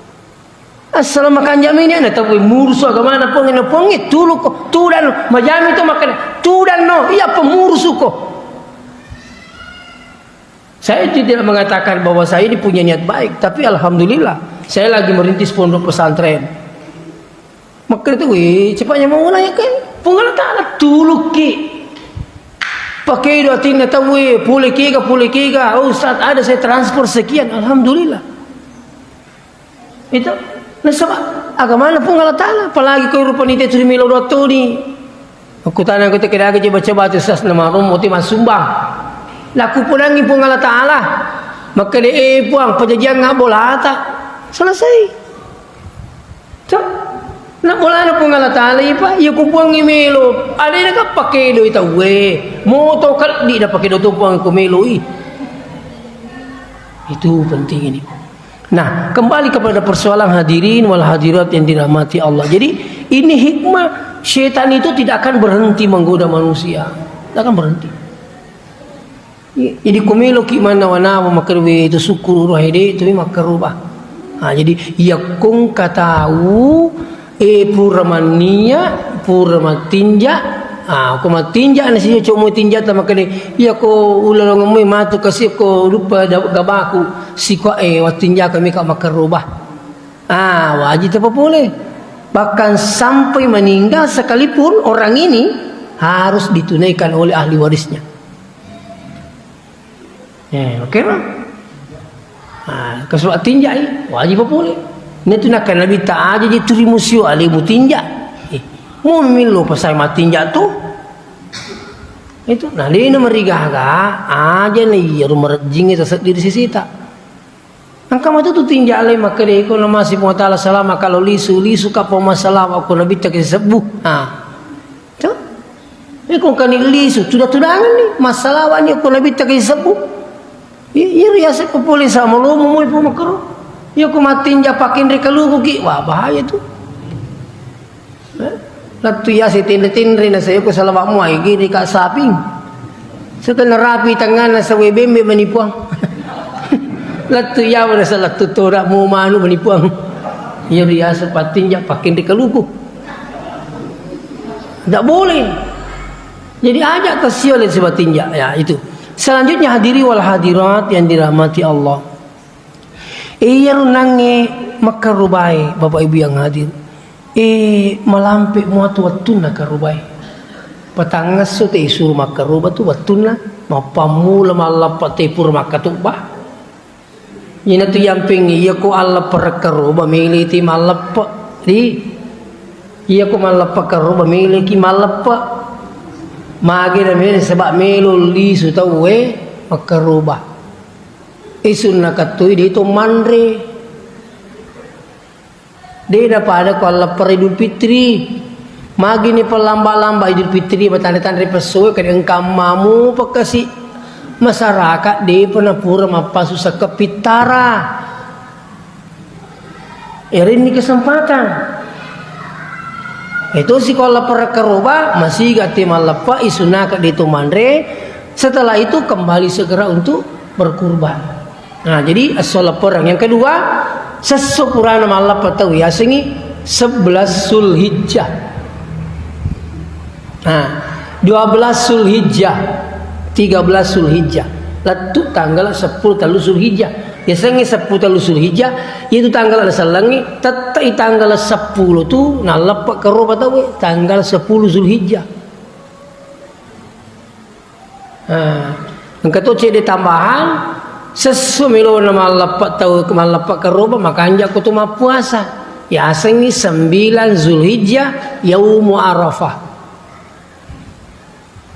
Assala makanja meni na tauwe murusu agamana Puang, na Puang e tuluko, tudanno, majami to makkeda, tudanno, iya pemurusuko. Saya tidak mengatakan bahwa saya ini punya niat baik, tapi alhamdulillah, saya lagi merintis pondok pesantren. Makkeda tu, weh, cepatnya mau mulai kan? Puang Allah Ta'ala tuluki. Pakedo atinna tauwe, pole kega, pole kega. Oh, Ustaz, ada saya transfer sekian, alhamdulillah. Itu nasaba agamana Puang Allah Ta'ala, apalagi ko rupa nite tuli melo doa tuli. Aku tanya ko te kedage je baca batu sas nama romo te masumbang. Laku pudangi Puang Allah Ta'ala. Makkeda, eh, Puang, pajajiang bolata. Selesai. Cok. Na bolana Puang Allah Ta'ala, iya, Pak. Iya ku Puang melo. Ada yang kapake doi tauwe. Moto kaddi na pake do tu Puang ku melo i. Itu penting ini. Nah, kembali kepada persoalan hadirin wal hadirat yang dirahmati Allah. Jadi, ini hikmah, setan itu tidak akan berhenti menggoda manusia. Tidak akan berhenti. Jadi, ko meloki mannawa-nawa makkaruba itu syukur rohe de, itu makkaruba. Nah, jadi, iya kong katau, eh, pura mannia, pura matinja. Ah, ko matinja na sio cuma tinja ta makkeda, iya ko ulalongeng matu kasi ko lupa da-, gabaku. Sikoe wattinjaka mika makkaruba. Ah, wajib tapapole. Bahkan sampai meninggal sekalipun orang ini harus ditunaikan oleh ahli warisnya. Eh, oke, Bang? Ah, kesuat tinjai, wajib papole. Ini tu nakkan Nabi ta aja je turi musio ale mutinja. Eh, mau millo pasal matinja tu. Itu, nah, lino marigaga, aja na iya rumah rejing itu sendiri sisita. Engka matu tu tinja alai makkeda, iko na masi Puang Ta'ala salama, kalau lisu, lisu ka pau masalah, ko Nabitta ke sebbu. Ha. Tu. Iko kani lisu, tuda-tudangan ni, masalah ni ko Nabitta ke sebbu. I-, iya riasa ko pole sama lomo mo ipo makkaro. Iya ko matinja pakinre kaluku ki, wah bahaya tu. Eh? Lettu yase tenre-tenre na sayo ko salawat muai gini ka saping. Setelah narapi tangana sawe bembe manipuang. Lettu yawa na salettu tora mu manu manipuang. Iya biasa patinja pakinre kaluku. Tidak boleh. Jadi ajak tasio le sibatinja. Ya, itu. Selanjutnya hadiri wal hadirat yang dirahmati Allah. Iyaro nangnge makkarubae, Bapak Ibu yang hadir, eh, malampe muatu wettunna karubae. Patangngesso te isuru makkaruba tu wettunna, mappammula malleppa te pura makkatobba. Ina tu yampeng iya ko alleppa karuba mele te malleppa. Ri, iya ko malleppa karuba mele ki malleppa. Mage na mele sebab melo lisu tauwe makkaruba. Isunna kattui de to manre. De na pada ko alleppara Idul Fitri. Magini pellamba-lamba Idul Fitri, matanre-tanre pessoe, kade engka ammamu pekasi masyarakat, de pernah pura mappasu sekkepittara. Erinni kesempatan. Itu sikola perekkaroba, masiga te malleppa, isunaka de to manre. Setelah itu kembali segera untuk berkurban. Nah, jadi esso leppereng. Yang kedua, sesso purana malleppa tau yasengi sebelas Zulhijjah. Nah, dua belas Zulhijjah, tiga belas Zulhijjah. Lettu tanggal seppulo tellu Zulhijjah. Yasengnge seppulo tellu Zulhijjah, itu tanggal nasellengngi, tette'i tanggal seppulo tu nalleppa karoba tauwe, tanggal seppulo Zulhijjah. Nah, engka to cedde tambahan, sesso melona malleppa tau, malleppa karoba, makanja ko tu mappuasa. Yasengngi sembilan Zulhijjah, yaumu Arafah.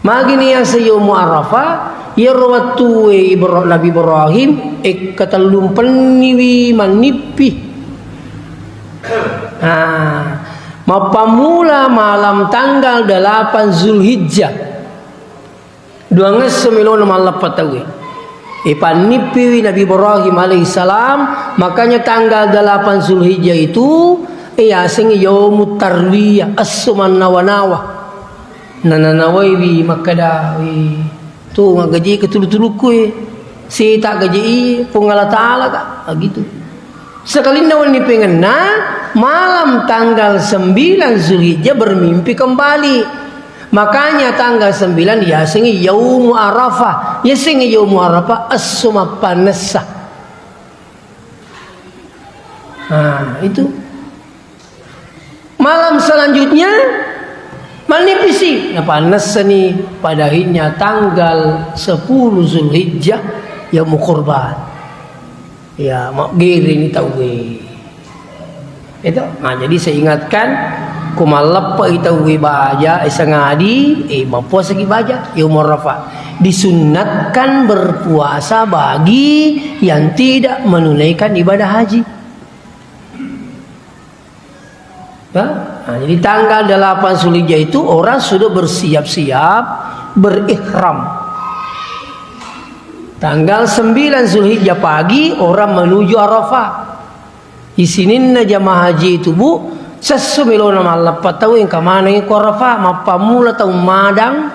Magini yaseng yaumu Arafah, iyaro wettue Ibra-, Nabi Ibrahim, ekkatellumpenniwi mannippi. Ah, Mappammula malam tanggal delapan Zulhijjah, duangesso melona malleppa tauwe. Ipannippiwi Nabi Ibrahim alaihissalam, makanya tanggal delapan Zulhijjah itu, eh, yasengngi yaumut tarwiyah, esso mannawa-nawa. Nananawaiwi makkeda, "Wih, tu ngaggajiki tulu-tulukku, eh. Sita gaji Puang Allah Ta'ala ka." Ah, gitu. Sekalinna wenni pengenna, malam tanggal sembilan Zulhijjah bermimpi kembali. Makanya tanggal sembilan yasengngi Yaumu Arafah. Yasengngi Yaumu Arafah, esso mappannessa. Nah, itu. Malam selanjutnya, mannipisi. Napannessani pada akhirnya tanggal sepuluh Zulhijjah, Yaumu Kurban. Ya, maggiring tauwe. Itu. Nah, jadi saya ingatkan, ko malleppai tauwe baja, eh, sangadi, eh, mappuasaki baja, Yaumu Arafah. Disunnatkan berpuasa bagi yang tidak menunaikan ibadah haji. Ya? Nah, jadi tanggal delapan Zulhijjah itu orang sudah bersiap-siap, berihram. Tanggal sembilan Zulhijjah pagi orang menuju Arafah. Isininna jamaah haji itu, Bu, sesso melona malleppa tau engka maneng ko Arafah, mappammula tau madang,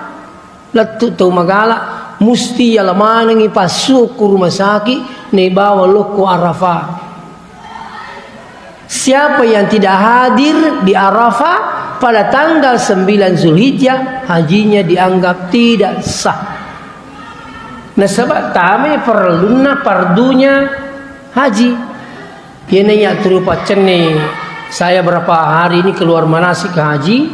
lettu tau magala, musti yala manengi passu ko rumah sakit, naibawa lokko Arafah. Siapa yang tidak hadir di Arafah pada tanggal sembilan Zulhijjah, hajinya dianggap tidak sah. Nasaba tame parellunna, pardunya haji. Iyana iya turu paccenne, saya berapa hari ini keluar manasik haji,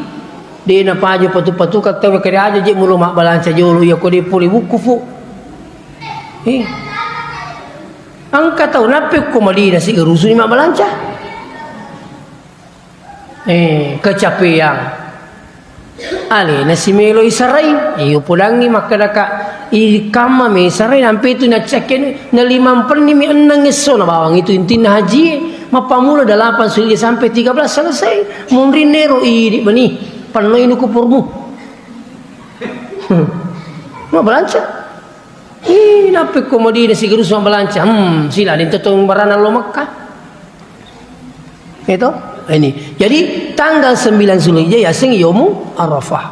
de napaja patu-patu, katta kede aja je mulo mabbalanca jolo, iya ko de pole wukkufu. Eh. Engka tau nappe ko Madinah siga rusuni mabbalanca. Eh, kecapean. Alena simelo isarai, iyo podangngi makkedaka, "Ih, kamma mesarai, nampe tu naccakkeni, na limampenni mi enneng esso na bawang itu intinna haji, mappamula delapan Zulhijjah sampai tiga belas selesai. Munrinna ero idi bani, pennoi nu kupormu." Hmm. Mabbalanca. Ih, nappe ko Madinah sigarusu mabbalanca. Hmm, sila, deng totong barana lo Mekah. Itu, ini. Jadi, tanggal sembilan Zulhijjah yaseng Yomu Arafah.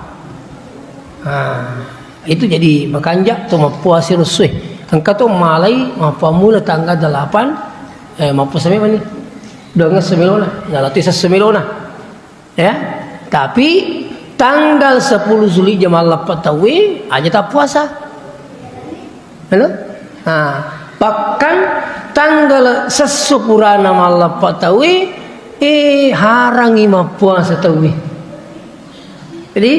Nah, itu jadi makanja to mappuasa rusuh. Engka to malai mappammula tanggal delapan, eh, mappuasa memang ni. Dua ngesso melona, nalati sesso melona. Ya, tapi tanggal sepuluh Zulhijjah malleppa tauwe aja tappuasa. Halo? Nah, bahkan tanggal sesso purana malleppa tauwe, eh, harangi mappuasa tauwe. Jadi,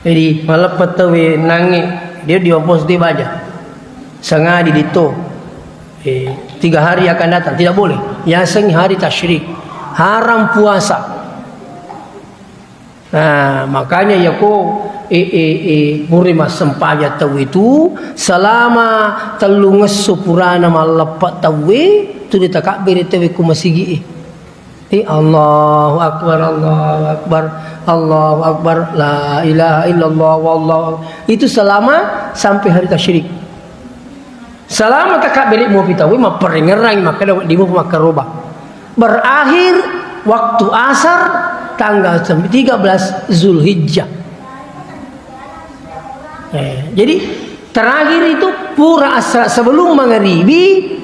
jadi malleppa tauwe nange dia diopos di baja. Sangadi dito. Eh, tiga hari akan datang, tidak boleh. Yaseng hari tasyrik. Haram puasa. Nah, makanya yako, eh, eh, eh, pura massempajang tau itu selama tellungesso purana malleppa tauwe, tu ditakabbere tauwe ku masigi e. Eh, Allahu Akbar, Allahu Akbar, Allahu Akbar, la ilaha illallah, wallahu Akbar. Itu selama sampai hari tasyrik. Selama takabbere mopi tauwe, mapparengngerangi makkeda wedding mopi makkaroba. Berakhir waktu asar tanggal tiga belas Zulhijjah. Eh, jadi terakhir itu pura asar sebelum mangaribi,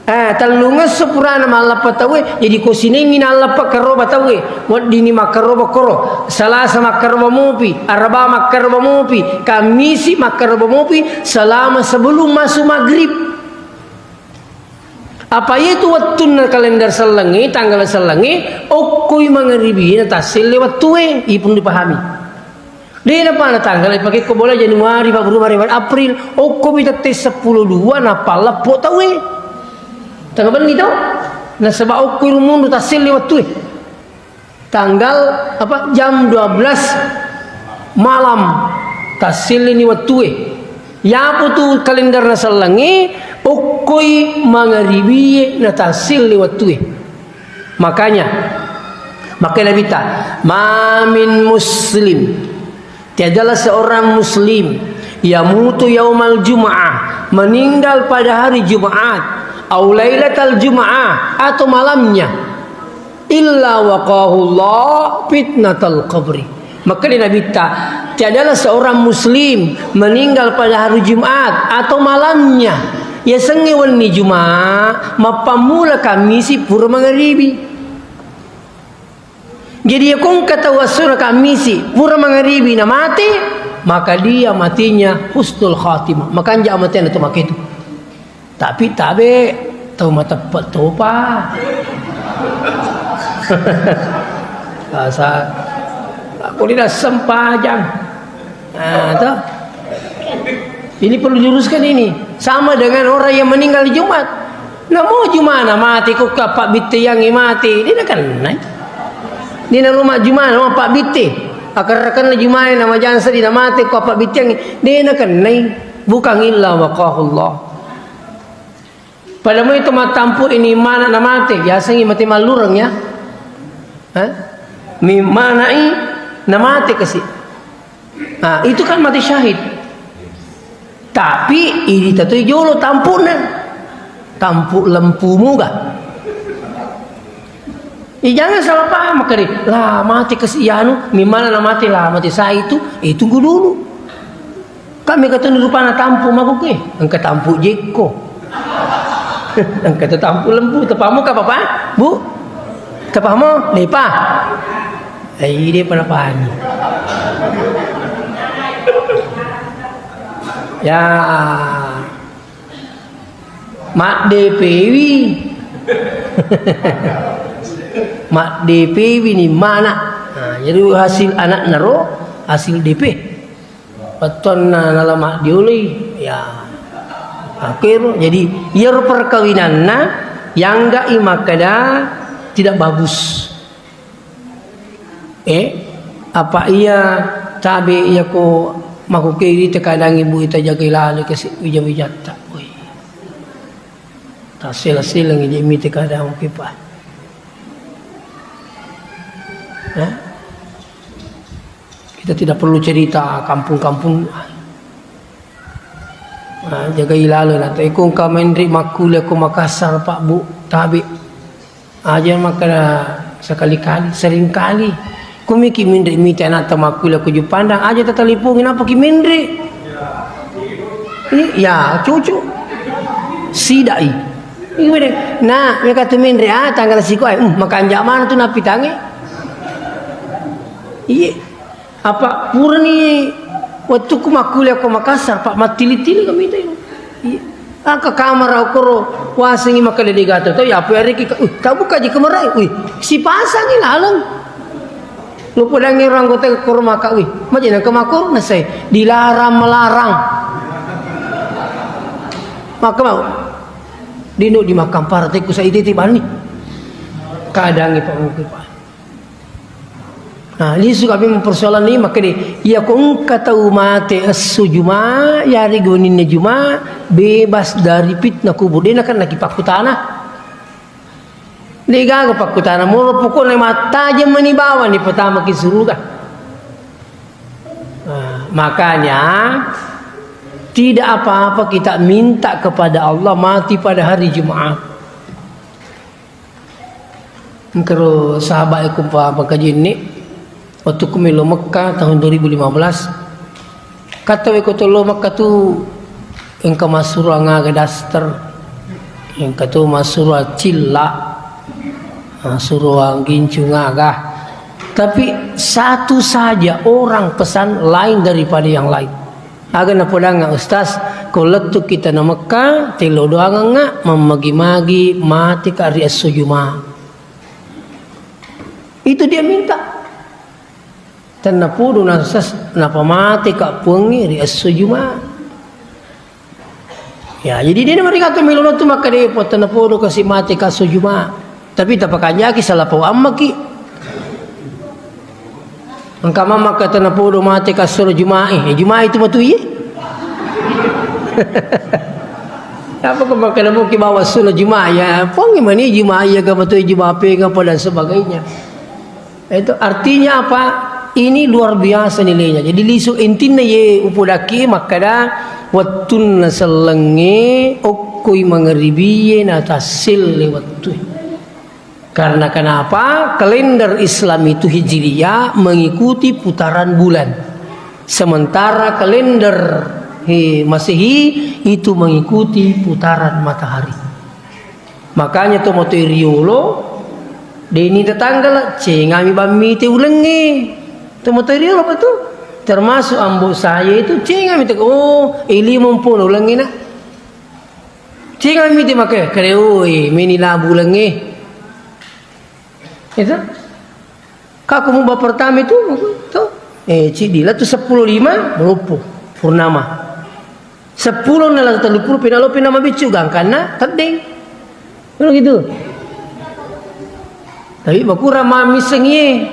eh, tellungesso purana malleppa tauwe, jadi ko sinengngi nalleppa karoba tauwe, weddinni makkaroba koro, Salasa makkaroba mopi, Araba makkaroba mopi, Kammisi makkaroba mopi, selama sebelum masuk maghrib. Apa itu wettunna kalender sellengnge, tanggal sellengnge, okkoi mangaribi na tasselle wettue, ipun dipahami. De napana tanggal ipake ko bola Januari, Februari, Maret, April, okkomi tette seppulo dua nappa leppo tauwe. Tanggal benni tau? Nasaba okkoi rumunru tasselle wettue. Tanggal apa, jam dua belas malam tasselleni wettue. Yapo tu kalenderna sellengnge, okkoi mangaribie na tasselle wettue. Makanya, Maka Nabitta, "Ma min muslim," tiadalah seorang muslim, "yamutu yaumal jum'ah," meninggal pada hari Jumat, "au lailatal jum'ah," atau malamnya, "illa waqahullah fitnatal qabri." Maka di Nabitta, tiadalah seorang muslim meninggal pada hari Jumat atau malamnya, yasengnge wenni Jumat, mappammula Kammisi pura mangaribi. Jadi, iya ko engka tau essona Kammisi, pura mangaribi namate, maka dia matinya husnul khatimah. Makanja amatenna tu maketu. Tapi tabe tau mateppe topa. Asa, aku tidak sempajang. Ah, toh? Ini perlu diluruskan ini. Sama dengan orang yang meninggal di Jumat. Namo Jumana mati, ko ka pabbitteyangngi mati, de nakennai. De naluma Jumana, ma pabbitte. Akar-akarna Jumana na majansa di namate, ko pabbitteyangngi, de nakennai. Bukan illa waqahullah. Pada mai tu mattampu ini mana namate, biasangi mate mallureng ya. Hah? Mi manai namate kasi. Nah, itu kan mati syahid. Tapi idi tatoi jolo tampuna. Tampu lempumu ga. Eh, jangan salah paham kali. Lah, mati kasi anu, mimana na mati lah, mati saya itu, eh, tunggu dulu. Kami katoni rupana tampu mako ke, engka tampu jekko. Engka tu tampu lempu, tepamu ka papa? Bu? Tepamu? Lepa. Eh, ide pernah pahami. Ya. Maddepewi. Maddepewi ni mana. Nah, jadi hasil anak naro, hasil D P. Wettuanna nala maddioloi, ya. Akhir, jadi iyaro perkawinanna yangga'i makkeda tidak bagus. Eh, apa iya tabe iya ko makukeri tekadangi bu ita jagai lale kasi wija-wijatta. Woi. Tasela-selangi je mite kadang oke pa. Eh? Kita tidak perlu cerita kampung-kampung. Nah, jagai lalo na. Tapi ko engka menre makkulia ko Makassar, Pak Bu, tabe. Aja makkeda sekali-kali, seringkali. Ko miki menre mita anatta makkulia ko Juppandang, aja tatalipongi, napa ki menre? Iya, cucu. Sidai. Iya, bede. Nah, meka tu menre, ah, tanggal siko, eh, hmm, makanja mana tu napitange? Iya. Apa purani wettukku makkulia ko Makassar, Pak, mattili-tili kami itu. Iya. Aka kamar okoro wasengi makkeda de gato to, ya apa ariki ka, uh, tabuka ji kamarai, wih, sipasangi laleng. Lo podangi orang anggota koro maka, wih, maje nang kemakor nasai dilarang melarang. Maka mau dino di makampara teku sai titi bani. Kadangi Pak Mungkin, Pak. Nah, lisu kami mempersoalan ini, makanya iya ko engka tau mate esso Juma, yari goninna Juma, bebas dari fitnah kubur. Dena kan lagi pakkutana. Degaga pakkutana, moro pokoknya mattajeng mani bawang ni pertama ki suruga. Nah, makanya tidak apa-apa kita minta kepada Allah mati pada hari Jumat. Engkaro sahabat e kumpa pangkajinni, waktu ku melo Mekka tahun dua ribu lima belas, kata we ko to lo Mekka tu engka massuro angaga daster, engka tu massuro cilla, massuro anggincung aga. Tapi satu saja orang pesan lain daripada yang lain. Aga napodangnga Ustaz, ko lettuki tana Mekka, telo doangengnga, mammagi-magi, mateka ri esso Juma. Itu dia minta. Tennapodo na Ustaz, napamateka Puangnge ri esso Juma. Ya, jadi dia mereka tu melono tu maka dia potana podo kasi mate ka esso Juma. Tapi tapakanjaki salah pau ammaki. Engka mamma kata napodo mate ka esso Jumae. Eh, Jumae itu matu iye. Apa ko maka namuki bawa esso Juma ya? Pongi mani Juma ya ga matu Juma pe ga dan sebagainya. Itu artinya apa? Ini luar biasa nilainya. Jadi lisu intinna ye upodakki makkada wettunna sellengnge okkoi mangaribie na tasselle wettue. Karena kenapa? Kalender Islam itu Hijriyah mengikuti putaran bulan. Sementara kalender, he, Masehi itu mengikuti putaran matahari. Makanya tomatoa riolo, deni tetanggala, cengami bammite ulengnge. Tomatoa riolo apa tu? Termasuk ambo saya itu cengami te, oh, e lima mpona ulengnge na. Cengami te make, kare, oh, e, meni labu ulengnge. Itu. Ka ko muba pertama itu, to? Eh, cidi la tu seppulo lima, maloppo, purnama. Seppulo na la telluppulo, pina lo pina mabiccu, gangkanna teddeng. Kan gitu. Tapi makurang mamissengi.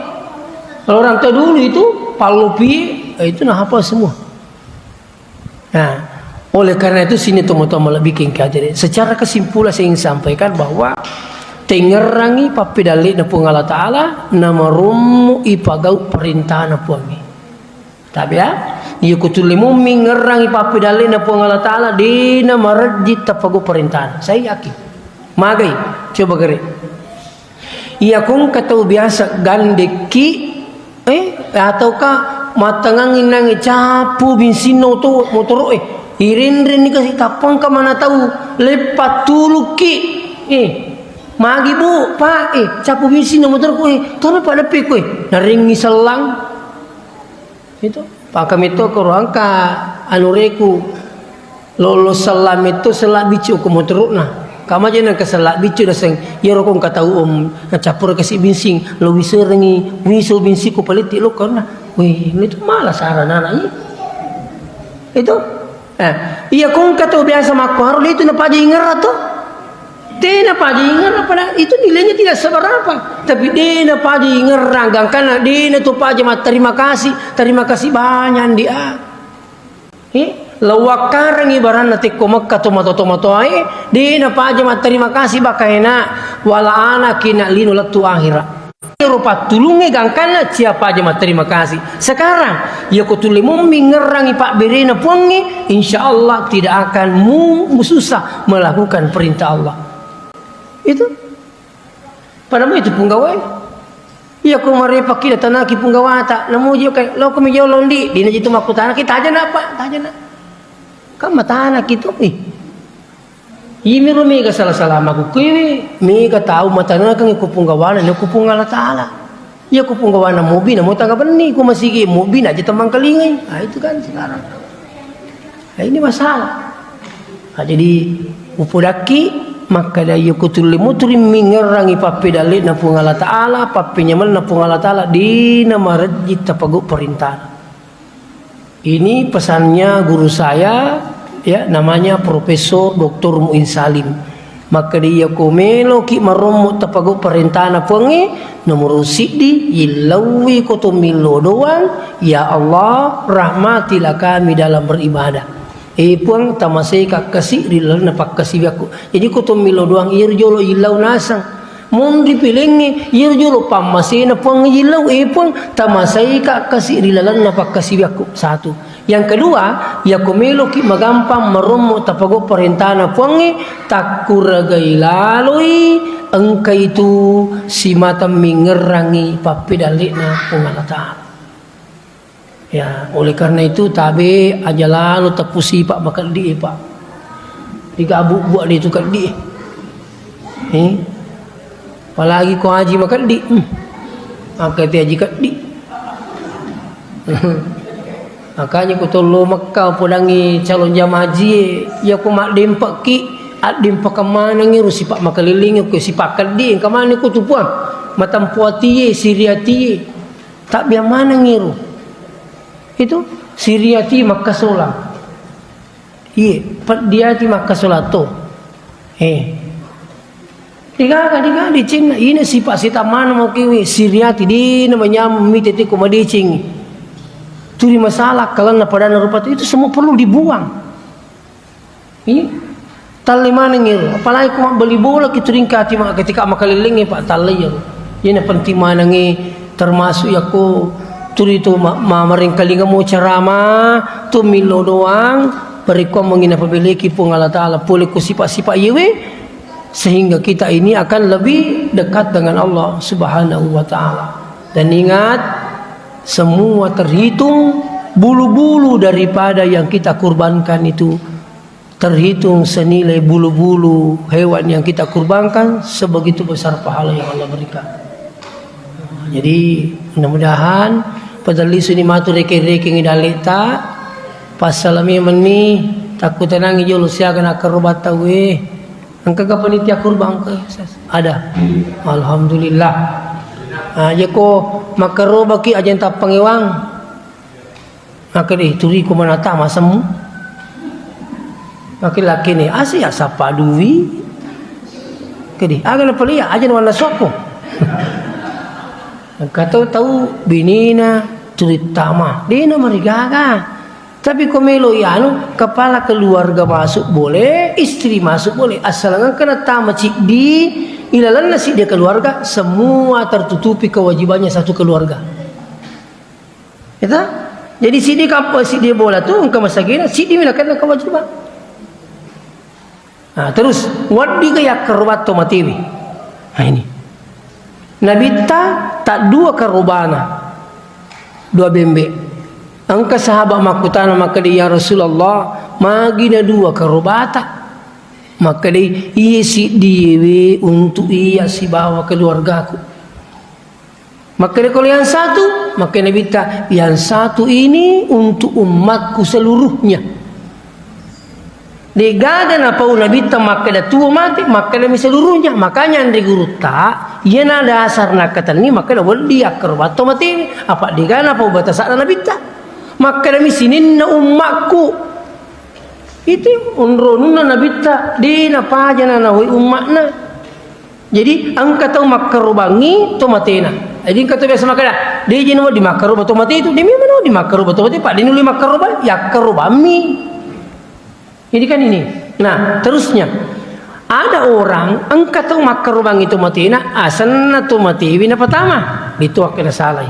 Kalau orang tua dulu itu, pallopi, eh, itu nah hafal semua. Nah, oleh karena itu sini teman-teman lebih king kajere. Secara kesimpulan saya ingin sampaikan bahwa tengerangi pappedalle'na Puang Allah Ta'ala, namarummu ipagau perintahna Puangnge. Tapi ya, iya ko tulle mummi ngerrangi pappedalle'na Puang Allah Ta'ala, dena marejji tapagau perintahna. Saya yakin. Magai, coba gere. Iya ko engka tau biasa gandekki, eh, ataukah mattangangi nange cappu binsinna oto motoro, eh, irenrenni kasi tappangka mana tau leppa tulukki, eh, magi bu, pak, eh, cappu binsinna motoro ku, eh, tona pak deppe ku, eh, narengi sellang. Itu, pakametto koro engka anu reku, lolo sella metto sella biccu ko motorokna. Kamaja nengka sella biccu naseng, iyaro ko engka tau om, nacappura kasi binsing, lo wiserengi, wiso binsing ko paletti lo karena. Wih, ini tuh malah saran anak ini. Itu, eh, iya ko engka tau biasa makkuaro, itu napaja ingerra to. Tena paja ingerra, padahal itu nilainya tidak seberapa. Tapi dena paja ingerra, gangkana dena tu paja matterima kasih, terima kasih banyak, Andi, ah. Eh, lawakkarengi baranna tekko Mekka to mato-, to matoae, dena paja matterima kasih bakaena, wala anaki na lino lettu akhirat. Ero pattulungnge gangkanna cia paja matterima kasih. Sekarang, iya ko tulle mummi ngerrangi pabberena Puangnge, insya Allah tidak akan mu-, mu susah melakukan perintah Allah. Itu. Pada mu itu punggawae. Iya ko marepakki datanaki punggawata, namuji kai, lo ko mi jolo ndi, dina jitu makkutana, kita aja napa, taja na. Kan matana kitu, ih. Iyamiro mega sala-sala makkukkuiwi, mega tau matanakeng ko punggawana, ne ko Puang Allah Ta'ala. Iya ko punggawana mobi, namo tanga benni, ko masigi mobi, naja temangkalingai. Ah, itu kan sekarang. Nah, ini masalah. Nah, jadi, upodakki, makkada iya ko tulle muturi mingerrangi pappedalle'na Puang Allah Ta'ala, pappenyamenna Puang Allah Ta'ala, dina marejji tapagau perintah. Ini pesannya guru saya, ya, namanya Profesor Doktor Muin Salim. Makkeda, iya ko meloki marommo tapagau parentana Puangnge, nomoro siddi, yillauwi ko tommillo doang, ya Allah, rahmatilah kami dalam beribadah. Eh Puang, tamaseka kasi ri lalenna pakkasiwiakku. Jadi ko tommillo doang, iyaro jolo yillau nasang. Monri pilengnge, iyaro jolo pammasena Puang yillau, eh Puang, tamasaika kasi ri lalenna pakkasiwiakku. Satu. Yang kedua, yako meloki magampang marommo tapagau parentana Puangnge, takkuragai laloi engka itu simata mingerrangi pappedalle'na Puang Allah Ta'ala. Ya, oleh karena itu tabe aja lalo teppu sipa makeddi, Pak. Diga abu-, buat dia itu keddi. Eh? Apalagi ko haji makeddi. Hmm. Angkati haji keddi. Makanya ko tollo Mekka podangi calon jamaah haji, ya ko maddempekki, addempekang manengi ro sipa makalillingi ko sipa keddi, engka mani ko tu Puang. Matampu atie, siri atie. Tabbiang manengi ro. Itu siri ati makkasola. Iye, peddi ati makkasola to. Eh. Digaga, digaga, dicinna. Ini sifat setan mana mau kiwi? Siri ati, dina manyameng mite tiko madeceng. Turi masalah, kalanna padanna rupa tu, itu semua perlu dibuang. Iya. Talle maneng ero. Apalagi ko mabbali bola ki turingkati ma-, ketika makalellengnge, Pak, talle ero. Iyana penting manengnge Termasuk yakko tuli tu ma-, ma-, marengkalinga mo ceramah, tu millo doang, parekkuammengngi napabeleki Puang Allah Ta'ala, pole ko sipa-sipa iyewe, sehingga kita ini akan lebih dekat dengan Allah Subhanahu wa Ta'ala. Dan ingat, semua terhitung bulu-bulu daripada yang kita kurbankan itu. Terhitung senilai bulu-bulu hewan yang kita kurbankan, sebegitu besar pahala yang Allah berikan. Jadi, mudah-mudahan padellisuni matu rekeng-rekeng dalle'ta, passalami menni, takkutanangi jolo siaga nakkaroba tauwe. Engka ga panitia kurban ke? Ada. Alhamdulillah. Ah, jeko makkarobaki aja tappangewang. Makkeda, "Eh, tuli ko manata masemmu." Makkeda lakkini, "Ase ya sappa dui." Kedi, "Aga na palia aja na wanna sokko." Engka tau, tau binina tuli tama, dena marigaga. Tapi ko melo ianu, kepala keluarga masuk boleh, istri masuk boleh, asal engka na tama ciddi ilalanna siddi keluarga, semua tertutupi kewajibannya satu keluarga. Eta? Jadi siddi kappa, siddi bola tu engka masagena, siddi mi nakenna kewajiban. Nah, terus, wedding ga yakkaroba to matewe. Nah, ini. Nabitta taddua karobana. Dua bembe. Engka sahabat makkutana makkeda, "Ya Rasulullah, magi na dua karobata?" Makkeda, "Iye siddi ewe untuk iya sibawa keluargaku." Makkeda, "Kalau yang satu?" Makkeda Nabitta, "Yang satu ini untuk umatku seluruhnya." Degaga napau Nabitta makkeda tuo mate, makkeda mi seluruhnya. Makanya anre gurutta, iyana dasar nakkatenni makkeda wedding akkarobatto mate. Apa degaga napau batasana Nabitta? Makkeda mi sininna ummakku. Itu onronunna Nabitta, de napajana nawai ummakna. Jadi, engka tau makkarobangngi to matena. Jadi, engka tau biasa makkeda, "De je nawedding makkaroba to mate itu." De memang nawedding makkaroba to mate, pa de nulle makkaroba, yakkarobammi. Jadi kan ini. Nah, terusnya, ada orang engka tau makkarobangngi to matena, asenna to matewi napatama. Itu akkeda salai.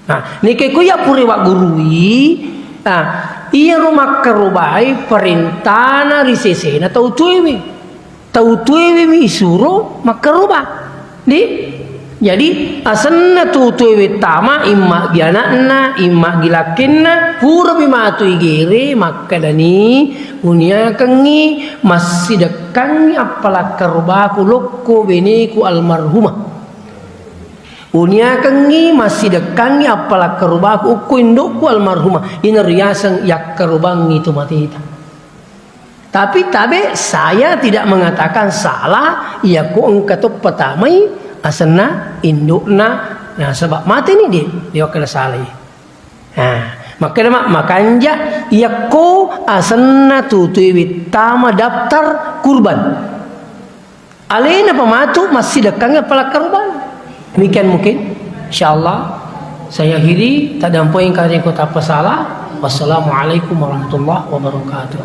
Nah, nike ko iya pura waggurui, nah, iyaro makkarobai parentana ri sesena tau tuewe. Tau tuewe mi isuro makkaroba. Di? Jadi, asenna tu tuewe tama, imma gi anakna, imma gi lakkenna, pura mi matu igere, makkedani, "Uniakengngi massidekkangngi appalakkarobaku lokko beneku almarhumah." Uniakengngi massidekkangngi appalakkarobaku okko indokku almarhumah, ina riaseng yakkarobangngi to mateta. Tapi tabe, saya tidak mengatakan salah, iyako engka to patamai asenna indokna, nasaba mateni de, de wakkeda salai. Nah, makkeda ma-, makanja iyako asenna tutuiwi tama daftar kurban. Alena pamatu massidekkangngi appalakkarobang. Demikian mungkin. Insyaallah, saya akhiri, taddampengeng kareng ko tappa salah. Wassalamualaikum warahmatullahi wabarakatuh.